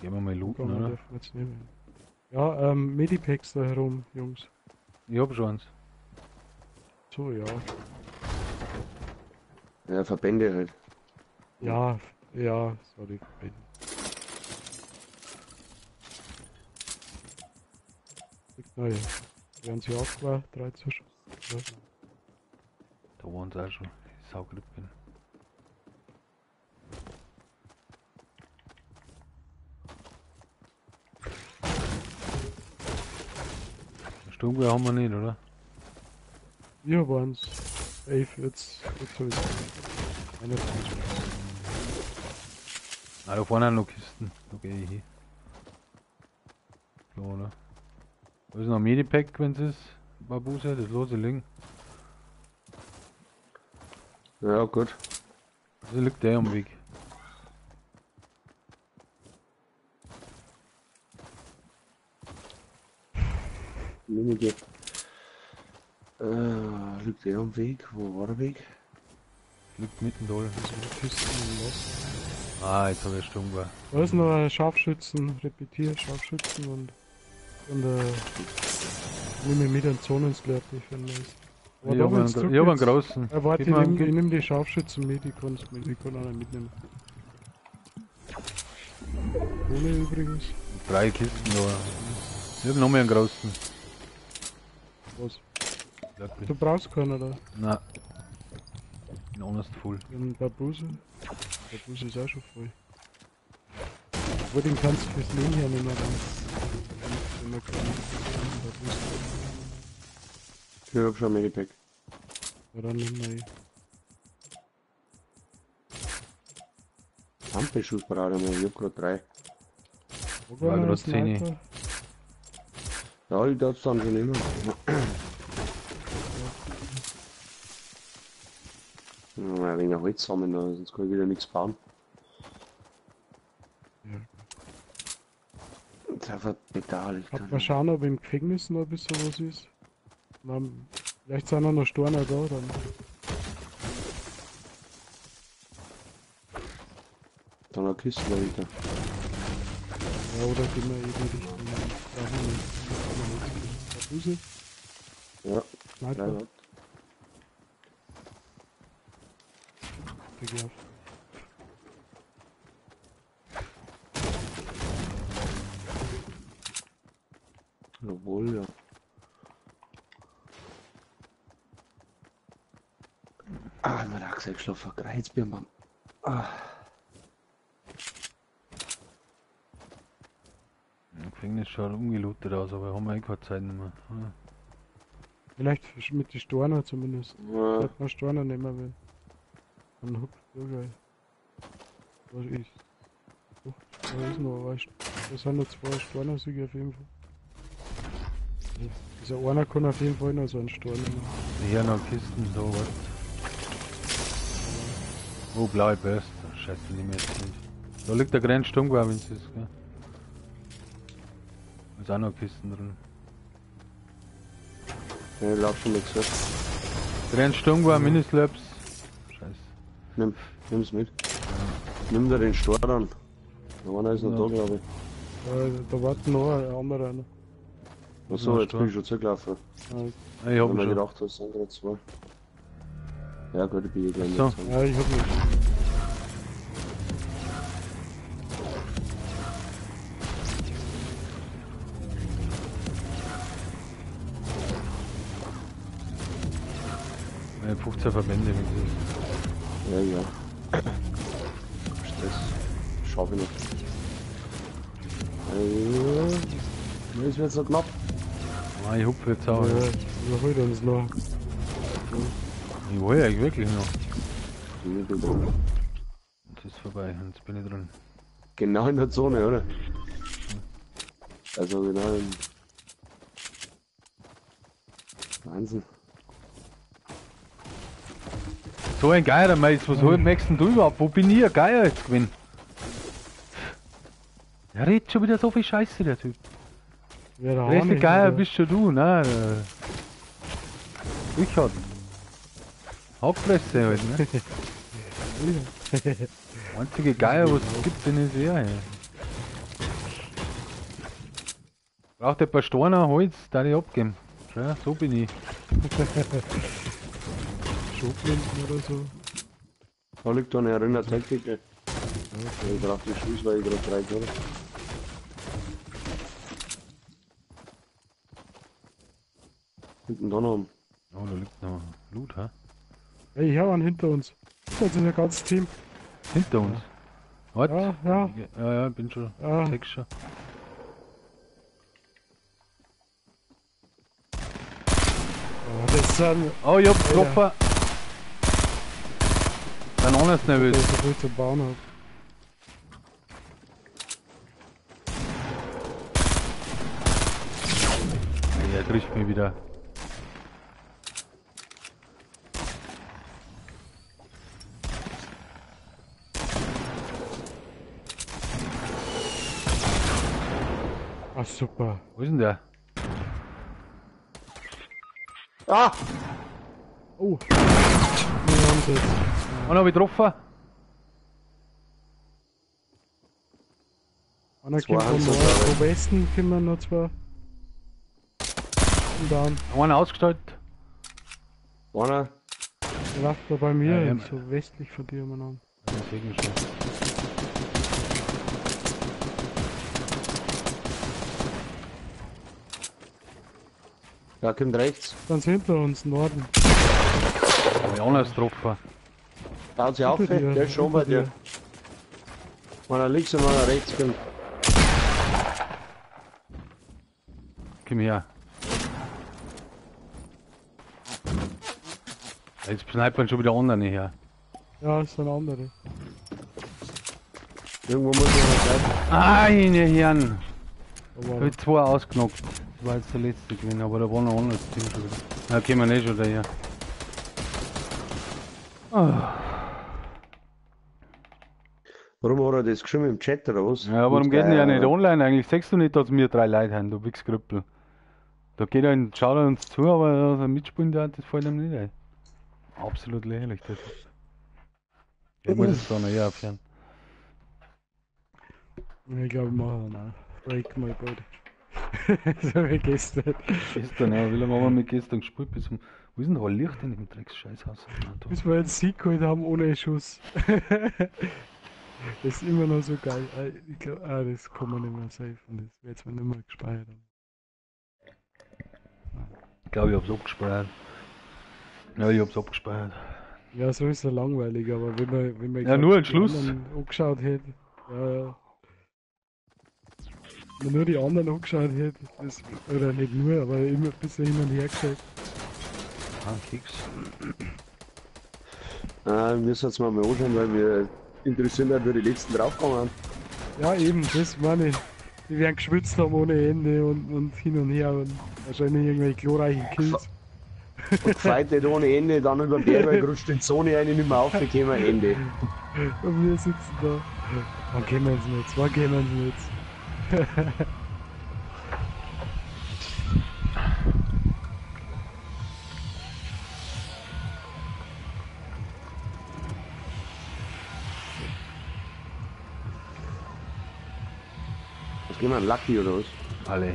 Gehen wir mal looten, oder? Jetzt nicht mehr. Ja, Medipacks da herum, Jungs. Ich hab schon eins. So, ja. Ja, Verbände halt. Ja, ja, sorry, Verbände. Naja, werden sie auch klar, 13 Schuss. Ja. Da waren sie auch schon. Ich saugrip bin. Sturmgewehr haben wir nicht, oder? Wir waren's. 11, jetzt hab ich's. 21. Ah, da vorne sind noch Kisten. Da geh ich hin. So, oder? Da ist noch ein Medipack, wenn's ist. Babuse, das lose liegen. Ja, gut. Also liegt der am Weg. Liegt der am Weg? Wo war der Weg? Liegt mitten da. Ah, jetzt habe ich Sturmgewehr. Da ist noch ein Scharfschützen, repetier, Scharfschützen und nehme ich mit einen Zonenslurp, ich finde das. Ich hab einen großen. Warte, ich nehm die Scharfschützen mit, ich kann auch nicht mitnehmen. Ohne übrigens. 3 Kisten da. Ich hab noch mehr einen großen. Was? Du brauchst keinen, oder? Nein. Bin honest voll. Den Babuse? Der Babuse ist auch schon voll. Obwohl, den kannst du fürs Leben hernehmen, dann. Wenn man keinen Babuse. Ich hab schon Medipack. Ja, dann nimm mal. Pampeschuss brauche ich mal, ich hab grad 3. War grad 10. Ja, ich darf's dann schon immer. Ja, ein wenig Holz sammeln, sonst kann ich wieder nichts bauen. Ja. Das ist einfach bedauerlich. Hat mal schauen, ob im Gefängnis noch ein bisschen was ist. Na, vielleicht sind auch noch Storner da dann. Da noch Kiste dahinter. Ja, oder gehen wir eben Richtung. Brauchen wir nicht. Brauchen wir nicht. Ja. Sniper. Krieg ich auf. Jawohl, ja. Ah, mein Achse geschlafen, Kreuzbirnbaum. Ah. Im Gefängnis schaut umgelootet aus, aber haben wir eh keine Zeit mehr. Ja. Vielleicht mit den Storner zumindest. Ja. Sollte man Storner nehmen, wenn. Dann hupft so geil. Was ist? Oh, da ist noch was. Da sind noch 2 Storner sicher auf jeden Fall. Dieser einer kann auf jeden Fall noch so einen Storner machen. Hier noch Kisten, so was. Oh, blaue Burst. Scheiße, nehme ich jetzt nicht. Da liegt der Grenzsturmgewehr, wenn es ist, gell? Da ist auch noch Kisten drin. Ja, ich lauf schon nichts, ja. Grenzsturmgewehr, Minislabs. Scheiße. Nimm's mit. Ja. Nimm da den Stor dann. Der einer ist noch ja da, glaube ich. Ja, da warten noch ein anderer. Einer. Achso, jetzt bin ich schon zugelaufen. Ja. Ich hab mir schon gedacht, das sind gerade 2. Ja gut, ich bin eh gleich so. mit. Ja, ich hab nicht. Meine 15 Verbände, wenn es ist. Ja, ja. Stress. Schau ich noch. Das wird so knapp. Ah, ich hupfe jetzt auch. Ja, überholt uns noch. Ich hol eigentlich wirklich noch. Ich bin drin. Jetzt ist vorbei, jetzt bin ich drin. Genau in der Zone, oder? Also genau im... Wahnsinn. So ein Geier, Mais, was merkst denn du überhaupt? Wo bin ich ein Geier jetzt gewesen? Der redet schon wieder so viel Scheiße, der Typ. Ja, der Der erste Geier oder? bist schon du, ne? Richard. Hackfresse halt, ne? Einzige Geier, was es gibt, den ist er. Ja. Braucht ein paar Steine, Holz, da ich abgeben. Ja, so bin ich. Schrotflinten oder so. Da liegt da eine Arena Tactical. Ich brauch die Schuss, weil ich gerade drei habe. Hinten da noch. Oh, da liegt noch Loot, hä? Hey, ich hab einen hinter uns. Das ist ein ganzes Team. Hinter uns? Warte. Ja, ja. Ja, ja, bin schon. Ja. Sechs schon. Oh, das sind. Oh, ich hab getroffen. Dann anders nervös. Dass ich so viel zu bauen hab. Er trifft mich wieder. Ah, super. Wo ist denn der? Ah! Oh! Wir haben's jetzt. Einen hab ich getroffen. Einer Zwei kommt haben von sie, Nord, glaub ich. von Westen kommen noch zwei. Und dann Einer ausgestellt. Einer. der läuft da bei mir, Ja, ja. so westlich von dir umeinander. Ja, seh ich schon. Ja, kommt rechts. Dann sind hinter uns, Norden. Hab ich anders getroffen. Baut sich auf, Hinter dir, der ist schon bei hinter dir. Einer links und einer rechts kommt. Komm her. Jetzt snipern schon wieder andere her. Ja, das sind andere. Irgendwo muss ich noch bleiben. Ah, meine Herren. Da war Hab ich zwei ausgenockt. Das war jetzt der letzte gewesen, aber da war noch ein anderes Team schon wieder. Na, kommen wir eh schon daher. Ah. Warum hat er das geschrieben im Chat oder was? Ja, warum geht denn ja nicht online eigentlich? Siehst du nicht, dass wir drei Leute haben, du Wichskrüppel. Da geht er und schaut er uns zu, aber dass er mitspielen darf, das fällt ihm nicht ein. Absolut lächerlich, das ist. Ich muss es da noch eher aufhören. Ich glaube, ich mache dann auch. Break my body. So wie gestern. Gestern, ja, wie lange haben wir mit gestern gespielt? Bis um. Wo ist denn da Licht in dem Drecks-Scheißhaus? Ah, da. Bis wir einen Sieg geholt haben ohne Schuss. Das ist immer noch so geil. Ich glaub, das kann man nicht mehr safen. Das wird jetzt nicht mehr gespeichert haben. Ich glaube, ich hab's abgespeichert. Ja, ich hab's abgespeichert. Ja, so ist er langweilig, aber wenn man Ja, nur ein die Schluss. anderen angeschaut hätte. Ja, ja. Wenn man nur die anderen angeschaut hätte, das, oder nicht nur, aber immer ein bisschen hin und her geschaut. Ah, Keks. Ah, wir müssen jetzt mal anschauen, weil wir interessieren halt, wie die letzten draufgegangen sind. Ja, eben, das meine ich. Die werden geschwitzt haben ohne Ende und hin und her und wahrscheinlich irgendwelche glorreichen Kills. Und gefightet ohne Ende, dann über den Berg gerutscht in die Zone rein, nicht mehr aufgekommen, Ende. Und wir sitzen da. Wann kommen sie jetzt? Wann kommen sie jetzt? Was gehen wir an Lucky oder was? Alle.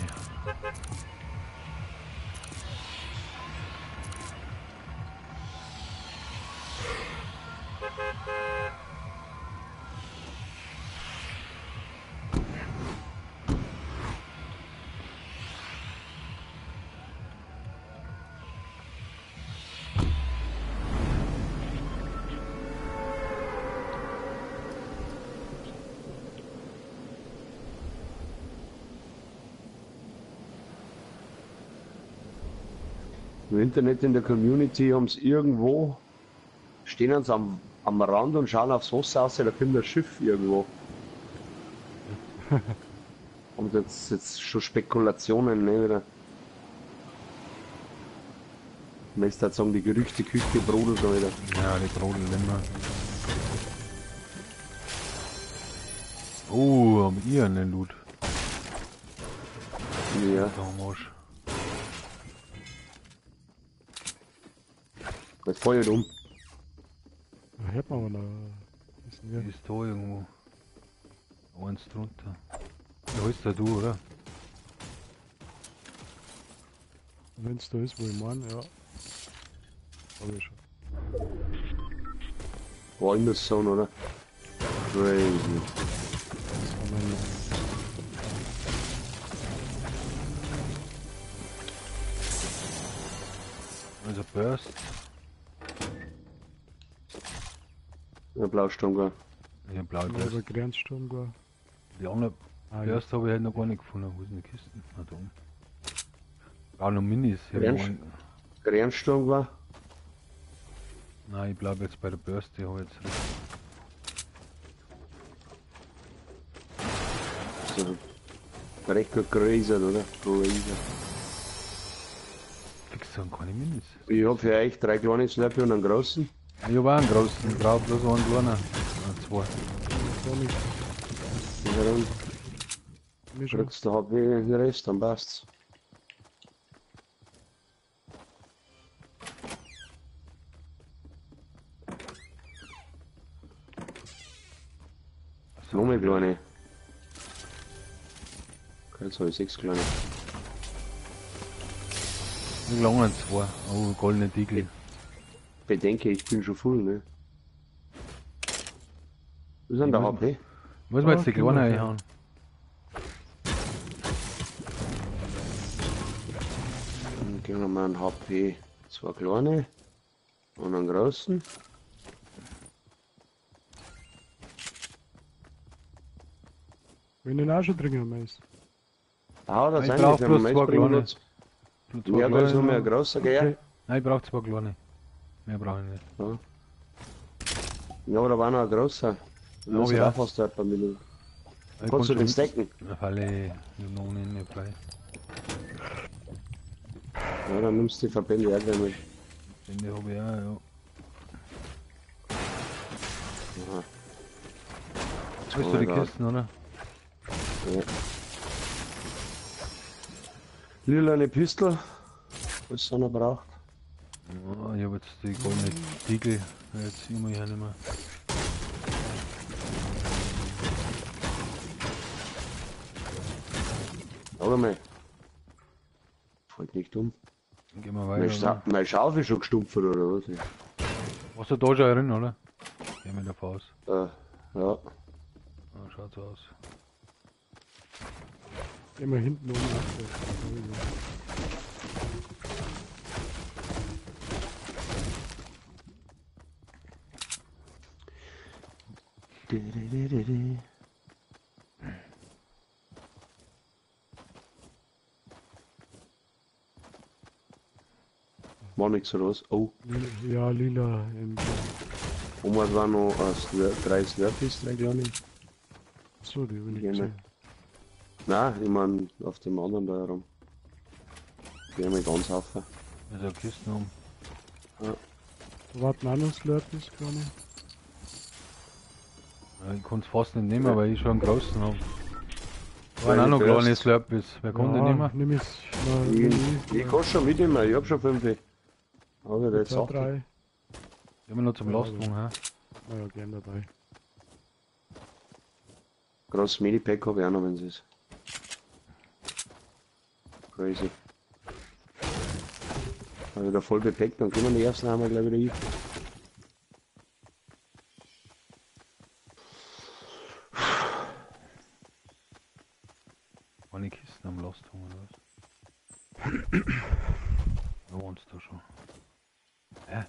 Im Internet in der Community haben sie irgendwo, stehen sie am Rand und schauen aufs Wasser aus, da kommt ein Schiff irgendwo. Und jetzt schon Spekulationen, ne, wieder. Ich möchte halt sagen, die Gerüchteküche brodelt schon wieder. Ja, die brodelt immer. Oh, haben ihr einen Loot? Ja. Jetzt fahr ich halt um. Da hört man aber noch ein bisschen mehr. Die ist da irgendwo. Eins drunter. Da ist der du, oder? Wenn's da ist, wo ich meine, ja. Hab ich schon. War in der Zone, oder? Crazy. Das war mein. Also Burst. Ja, Blausturm. Ja, blaue Burst. Also Grenzsturm gar. Die andere Burst habe ich halt noch gar nicht gefunden. Wo sind die Kisten? Na da oben. Auch noch Minis. Grenzsturm war. Nein, ich bleibe jetzt bei der Burst, die habe ich jetzt. So. Recht gut gräsert, oder? Gräser. Fix sind keine Minis. Ich hab für euch 3 kleine Slurpee und einen großen. Ich hab auch einen großen, ich brauch bloß einen kleinen. Zwei. Ja, dann kriegst du HP den Rest, dann passt's. Noch mehr kleine. Okay, jetzt habe ich 6 kleine. Ich lange 2. Oh, goldene Tiegel. Bedenke, ich bin schon voll, ne? Wo ist denn der HP? Muss man jetzt die kleine reinhauen? Dann gehen wir mal einen HP. 2 kleine und einen großen. Wenn den auch schon drin Mais. Ah, das ich sind brauch nicht, bloß Mais 2 kleine. Ja, da ist noch mehr ein großer, gell? Okay. Nein, ich brauch 2 kleine. Mehr brauche ich nicht. Ja. Ja, aber da war noch ein großer. Da muss ich auch fast ein paar Minuten. Kannst du den stacken? Alle noch nicht frei. Ja, dann nimmst du die Verbände auch gleich mit. Verbände habe ich auch, ja. Aha. Hast du die Kisten, oder? Ja. Lila eine Pistole, was einer braucht. Ja, ich habe jetzt die goldene Tiegel, jetzt immer hier nicht mehr. Schau mal. Fällt nicht um. Dann gehen wir weiter. Meine Schaufel ist schon gestumpft, oder was? Warst du da schon drin, oder? Gehen wir davon aus. Ja. Ah, schaut so aus. Immer hinten oben. War nichts raus. Oh. Ja, lila. Und was war noch 3 Slurpees, 3 kleine? Achso, die will ich gesehen. Nein, ich mein auf dem anderen da herum. Die haben wir ganz auf. Also Kisten um. Ja. Warten auch noch Slurpees, kleine? Ja, ich kann es fast nicht nehmen, weil ich schon einen großen habe. Da waren auch noch kleine Slurpees. Wer kann den nehmen? Nimm ich kann schon mitnehmen, ich hab schon 5. Aber der jetzt auch 3. Die haben wir noch zum Lastwagen, hä? Ja, gern dabei. Großes Medipack habe ich auch noch, wenn es ist. Crazy. Also wieder voll bepackt, dann können wir die ersten einmal gleich wieder hin. Meine Kisten am Lastwagen oder was? Da waren's da schon. Hä?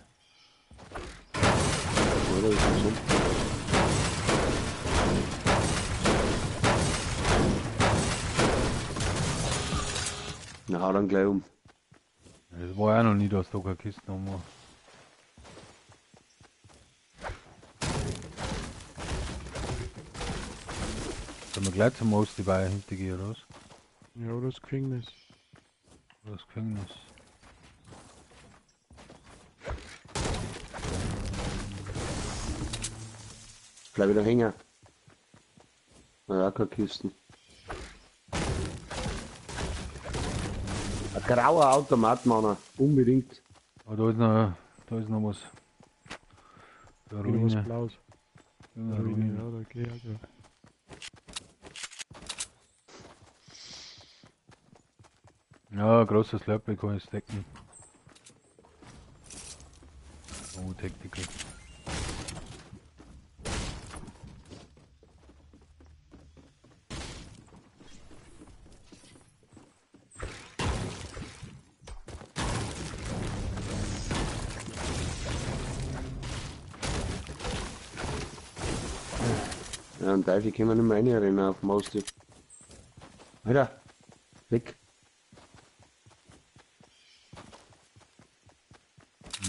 Oder ist das so? Na, hau dann gleich um. Das war ja noch nie, dass da keine Kisten haben war. Sollen wir gleich zum Osti bei hintergehen, oder was? Ja, oder das Gefängnis. Oder das Gefängnis. Bleib wieder hängen. Na ja, keine Kisten. Ein grauer Automat, Mann. Unbedingt. Aber da ist noch was. Da Wieder was Ruine. Blaues. Ruine. Ruine, ja, da geh ich auch gleich. Ja, großes Slurpee kann ich stacken. Oh, Tactical. Ja, und Teufel können wir nicht mehr reinrennen auf dem Osti. Alter, weg.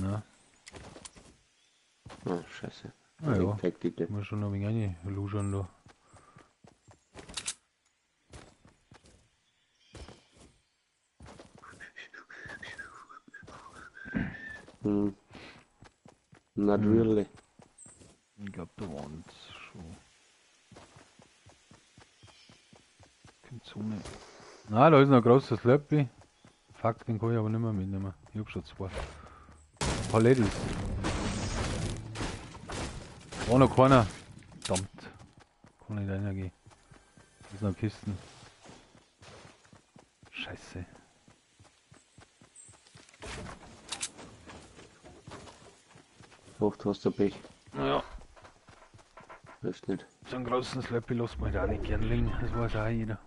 Na, Ah, scheiße. Ah, ja. Tactical. muss schon noch ein wenig reinluschern da. Hm. Not really. Ich glaube, da waren's schon. Kommt Zone. Na, da ist noch ein großes Slurpee. Fuck, den kann ich aber nicht mehr mitnehmen. Ich hab schon zwei. Ein paar Ladies. War noch keiner. Verdammt. Kann nicht reingehen. Da ist noch Kisten. Scheiße. Oft hast du Pech. Naja, Hilft nicht. so einen großen Slurpee lässt man halt auch nicht gern liegen. Das weiß auch jeder.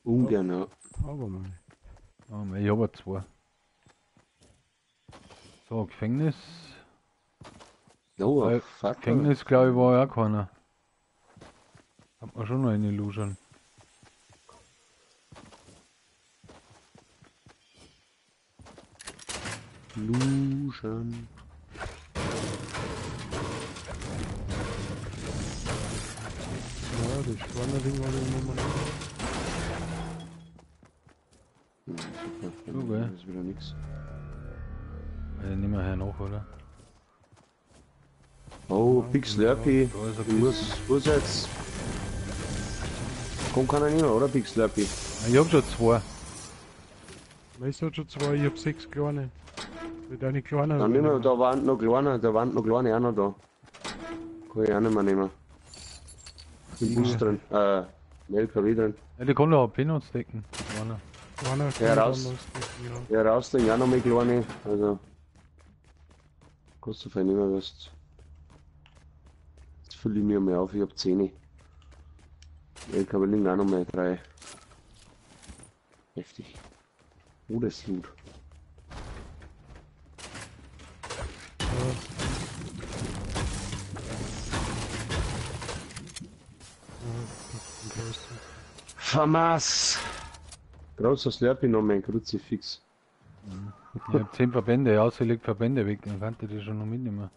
Ungern, ja. Aber mal. Oh, ich hab ja zwei. So, Gefängnis. Oh, fuck. Gefängnis, glaube ich, war ja auch keiner. Hat man schon noch eine Luschern. Luschen. Ja, das Schwanner-Ding war die Nummer. Ja, super. Okay. Das ist wieder nix. Also nehmen wir hier nach, oder? Oh, Big Slurpee. Da ist Ich muss jetzt. Kommt keiner nicht mehr, oder? Big Slurpee. Ich hab schon zwei. Meist hat schon zwei, ich hab 6 kleine. Mit einer kleinen. Dann nehmen wir, da waren noch kleine, da waren noch kleine auch noch da. Kann ich auch nicht mehr nehmen. Im Bus drin, im LKW drin. Ja, die kann doch auch Peanuts decken. Die kleine. Kleiner Ja, raus. Ja. Ja, raus, dann auch noch mal kleine. Also. Kostet viel nicht mehr, was. Jetzt fülle ich mir mal auf, ich hab 10. LKW liegen auch noch mal 3. Heftig. Oh, das ist Loot. Famas! Großer Slurpee noch mein Kruzifix. Ich hab 10 Verbände, außer ich leg Verbände weg, dann kann ich die schon noch mitnehmen.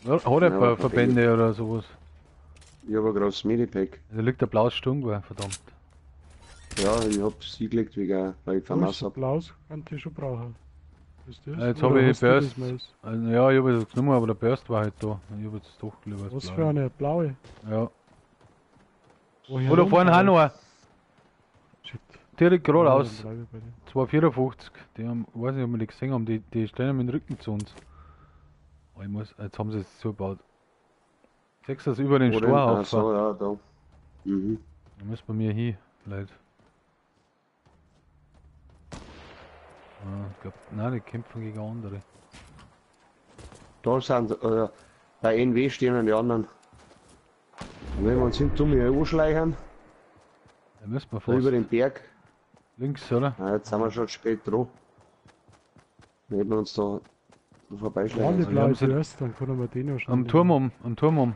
Ja, hat er ein Ja, paar Verbände. Verbände oder sowas? Ich hab ein großes Medipack. Da liegt der blaues Sturmgewehr, verdammt. Ja, ich hab's hingelegt, wegen, weil ich Famas hab. Blaus kann ich schon brauchen. Ist das? Ja, jetzt Oder hab ich hast du das Burst. Mais? Also, ja, ich hab jetzt genommen, aber der Burst war halt da. Ich hab jetzt doch lieber das Was Blaue. für eine blaue? Ja. Woher Oder vorne auch noch ein. Shit. Direkt geradeaus. Ja, dann bleib ich bei dir. 2,54. Die haben, ich weiß nicht, ob wir die gesehen haben, die stehen mit dem Rücken zu uns. Oh, ich muss, jetzt haben sie es zugebaut. Siehst du das über den Wo denn? Ach Storhaufen? so, ja, da. Mhm. Da müssen wir mir hin, Leute. Ah, ich glaub, nein, die kämpfen gegen andere. Da sind, bei NW stehen die anderen. Und wenn wir uns hinten um hier anschleichen, Da müssen wir da über fast. den Berg, Links, oder? ah, jetzt sind wir schon spät dran. Dann hätten wir uns da vorbeischleichen Waren die sollen. blaue haben sie- zuerst, dann können wir den auch schon. Am Turm um, am Turm um.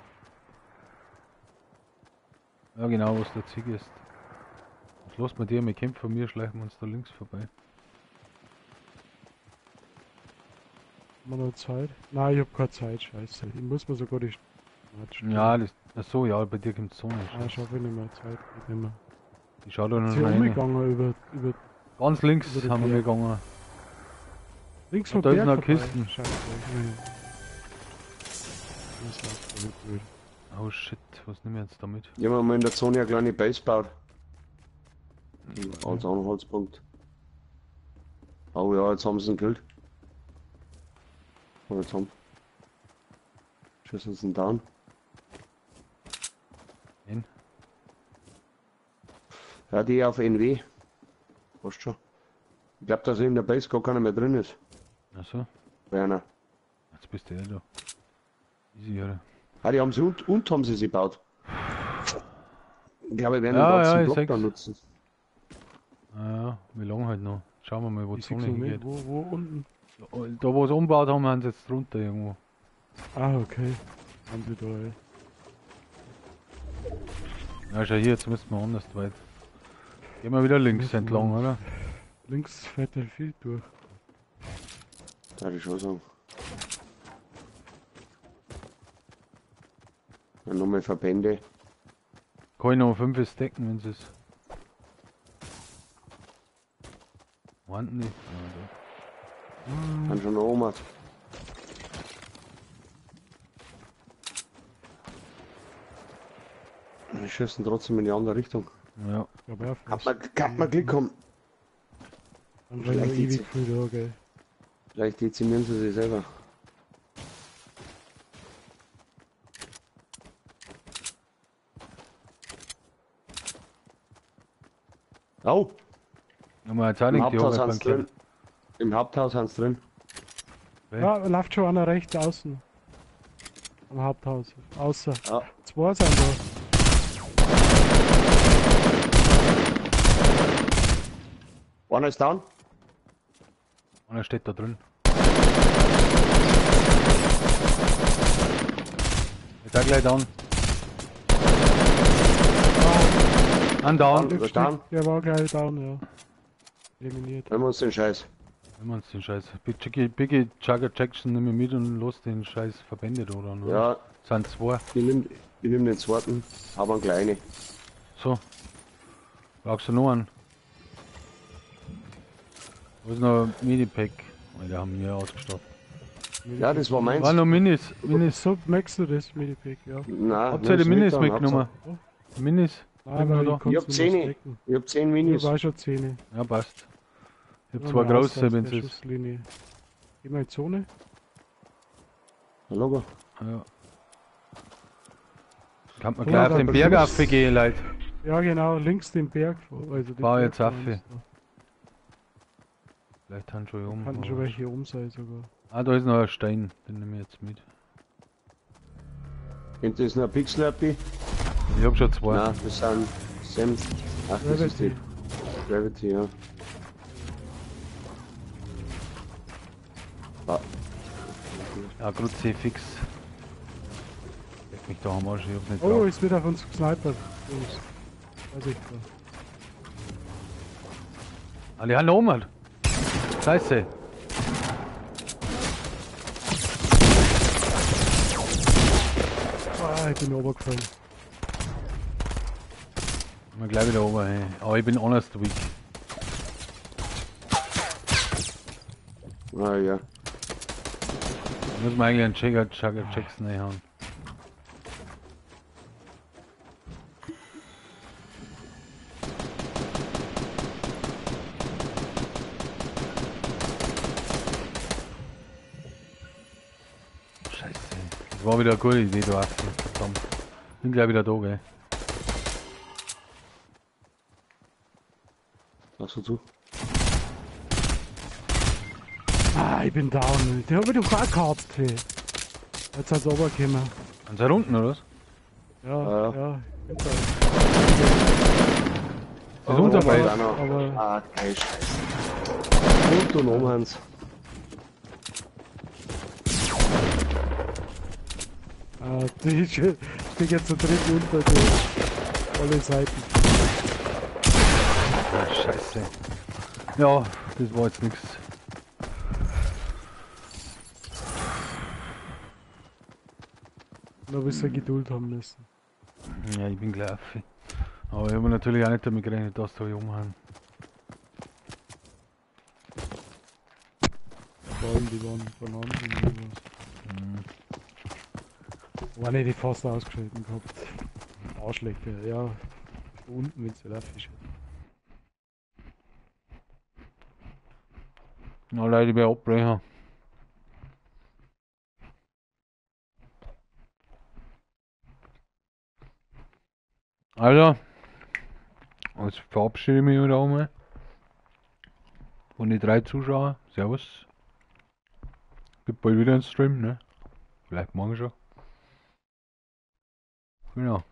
Ja genau, was der Zieg ist. Jetzt lass mal die mit kämpfen, wir schleichen uns da links vorbei. Haben wir noch Zeit? Nein, ich hab keine Zeit, scheiße. Ich muss mir sogar die... Ja, das... Achso, ja, bei dir kommt die Sonne. Ah, schaffe ich nicht mehr. Zeit geht nicht mehr. Ich schau da noch Ist rein. umgegangen über... Ganz links über haben wir gegangen. Links vom Da ist Berg noch eine vorbei. Kiste. Scheiße. Das ist auch blöd. Oh shit, was nehmen wir jetzt damit? Ich hab mir in der Zone eine kleine Base gebaut. Als Anhaltspunkt. Oh ja, jetzt haben sie ihn gekillt. Oh, jetzt haben. Schießen sie ihn down. Wen? Ja, die auf NW. Passt schon. Ich glaube, dass in der Base gar keiner mehr drin ist. Achso. Werner. Jetzt bist du ja da. Easy, oder? Ah, die haben sie und haben sie gebaut. Ich glaube, wir werden Ja, den ganzen ja, ich Block seh's. da nutzen. Ja, wie lange halt noch? Schauen wir mal, wo die Ich seh's Zone noch nicht. hingeht. Wo unten? Da, wo sie umgebaut haben, haben sie jetzt drunter irgendwo. Ah, okay. Haben sie da, ey. Ja, schau hier, jetzt müssen wir anders weit. Gehen wir wieder links entlang, oder? Links fährt der viel durch. Darf ich schon sagen. Dann nochmal Verbände. Kann ich noch 5 stacken, wenn es ist. Wo sind die? Ah, da. Dann schon noch oben. Wir schießen trotzdem in die andere Richtung. Ja. Ich glaube auch Kann man Glück haben. Dann war ich noch Vielleicht ewig früh da, gell. Vielleicht dezimieren sie sich selber. Oh! Nochmal jetzt auch Im nicht die Haupthaus Arbeit sind sie drin. Im Haupthaus sind sie drin. Okay. Ja, läuft schon einer rechts außen. Am Haupthaus. Außer. Ja. Zwei sind da. Einer ist down. Einer steht da drin. Ist auch gleich down. Ein down. Down. Down. Der war gleich down, ja. Eliminiert. Nehmen wir uns den Scheiß. Nehmen wir uns den Scheiß. Biggie Jugger Jackson nehme ich mit und los den Scheiß Verbände da, oder? Ja. Sind zwei. Ich nehm den zweiten, aber einen kleinen. So. Brauchst du noch einen? Wo ist noch ein Minipack? Oh, die haben wir ausgestattet. Ja, das war meins. War noch Minis. Minis. So, merkst du das, Minipack, ja. Nein, Habt ihr die nimm's Minis mit, mitgenommen? Minis? Nein, weil da? Ich hab 10. Ich hab 10 Minis. Ich hab auch schon 10. Ja, passt. Ich hab zwei große, wenn es ist. Geh mal in die Zone. Ja, locker. Ja. Kann man gleich auf den Berg raufgehen, Leute. Ja, genau, links den Berg. Also den Bau jetzt Berg auf. Vielleicht haben schon oben. Kann schon welche oben sein sogar. Ah, da ist noch ein Stein, den nehme ich jetzt mit. Hinten ist noch ein Pixel-Happy. Ich hab schon zwei. Nein, das sind Sam. Ach, das ist die Gravity, ja. Ah. Ja, Kruzifix. Leck mich da am Arsch, ich hab's nicht Oh, drauf. ist wieder auf uns gesnipert. Jungs. Weiß ich da. Ah, die haben noch oben. Scheiße. Ah, ich bin runtergefallen. Ich bin gleich wieder oben, hey. Aber ich bin honest weak. Ah ja. Da muss man eigentlich einen Jagger Jackson reinhauen. Scheiße. Das war wieder eine gute Idee, du Affe. Verdammt. Bin gleich wieder da, gell. Lass uns zu. Ah, ich bin down. Den hab ich doch auch gehabt, hey. Jetzt hat's runtergekommen. Sind sie unten, oder was? Ja, Ja. ja. Ich bin da. Das ist unser Oh, Base. auch noch. Aber Ah, geil, Scheiße. Und oben haben's. Ah, die steht jetzt zu dritt unter die alle Seiten. Ah, Scheiße. Ja, das war jetzt nix. Da wirst du Geduld haben müssen. Ja, ich bin gleich auf. Aber ich habe natürlich auch nicht damit gerechnet, dass da umhauen. Vor allem die waren von und sowas. War nicht die fast ausgeschalten gehabt. Arschlecker, ja. Unten, wenn's ja Fisch. Na Leute, ich werde abbrechen. Also, jetzt verabschiede ich mich wieder einmal. Von den 3 Zuschauern. Servus. Gibt bald wieder einen Stream, ne? Vielleicht morgen schon. Genau.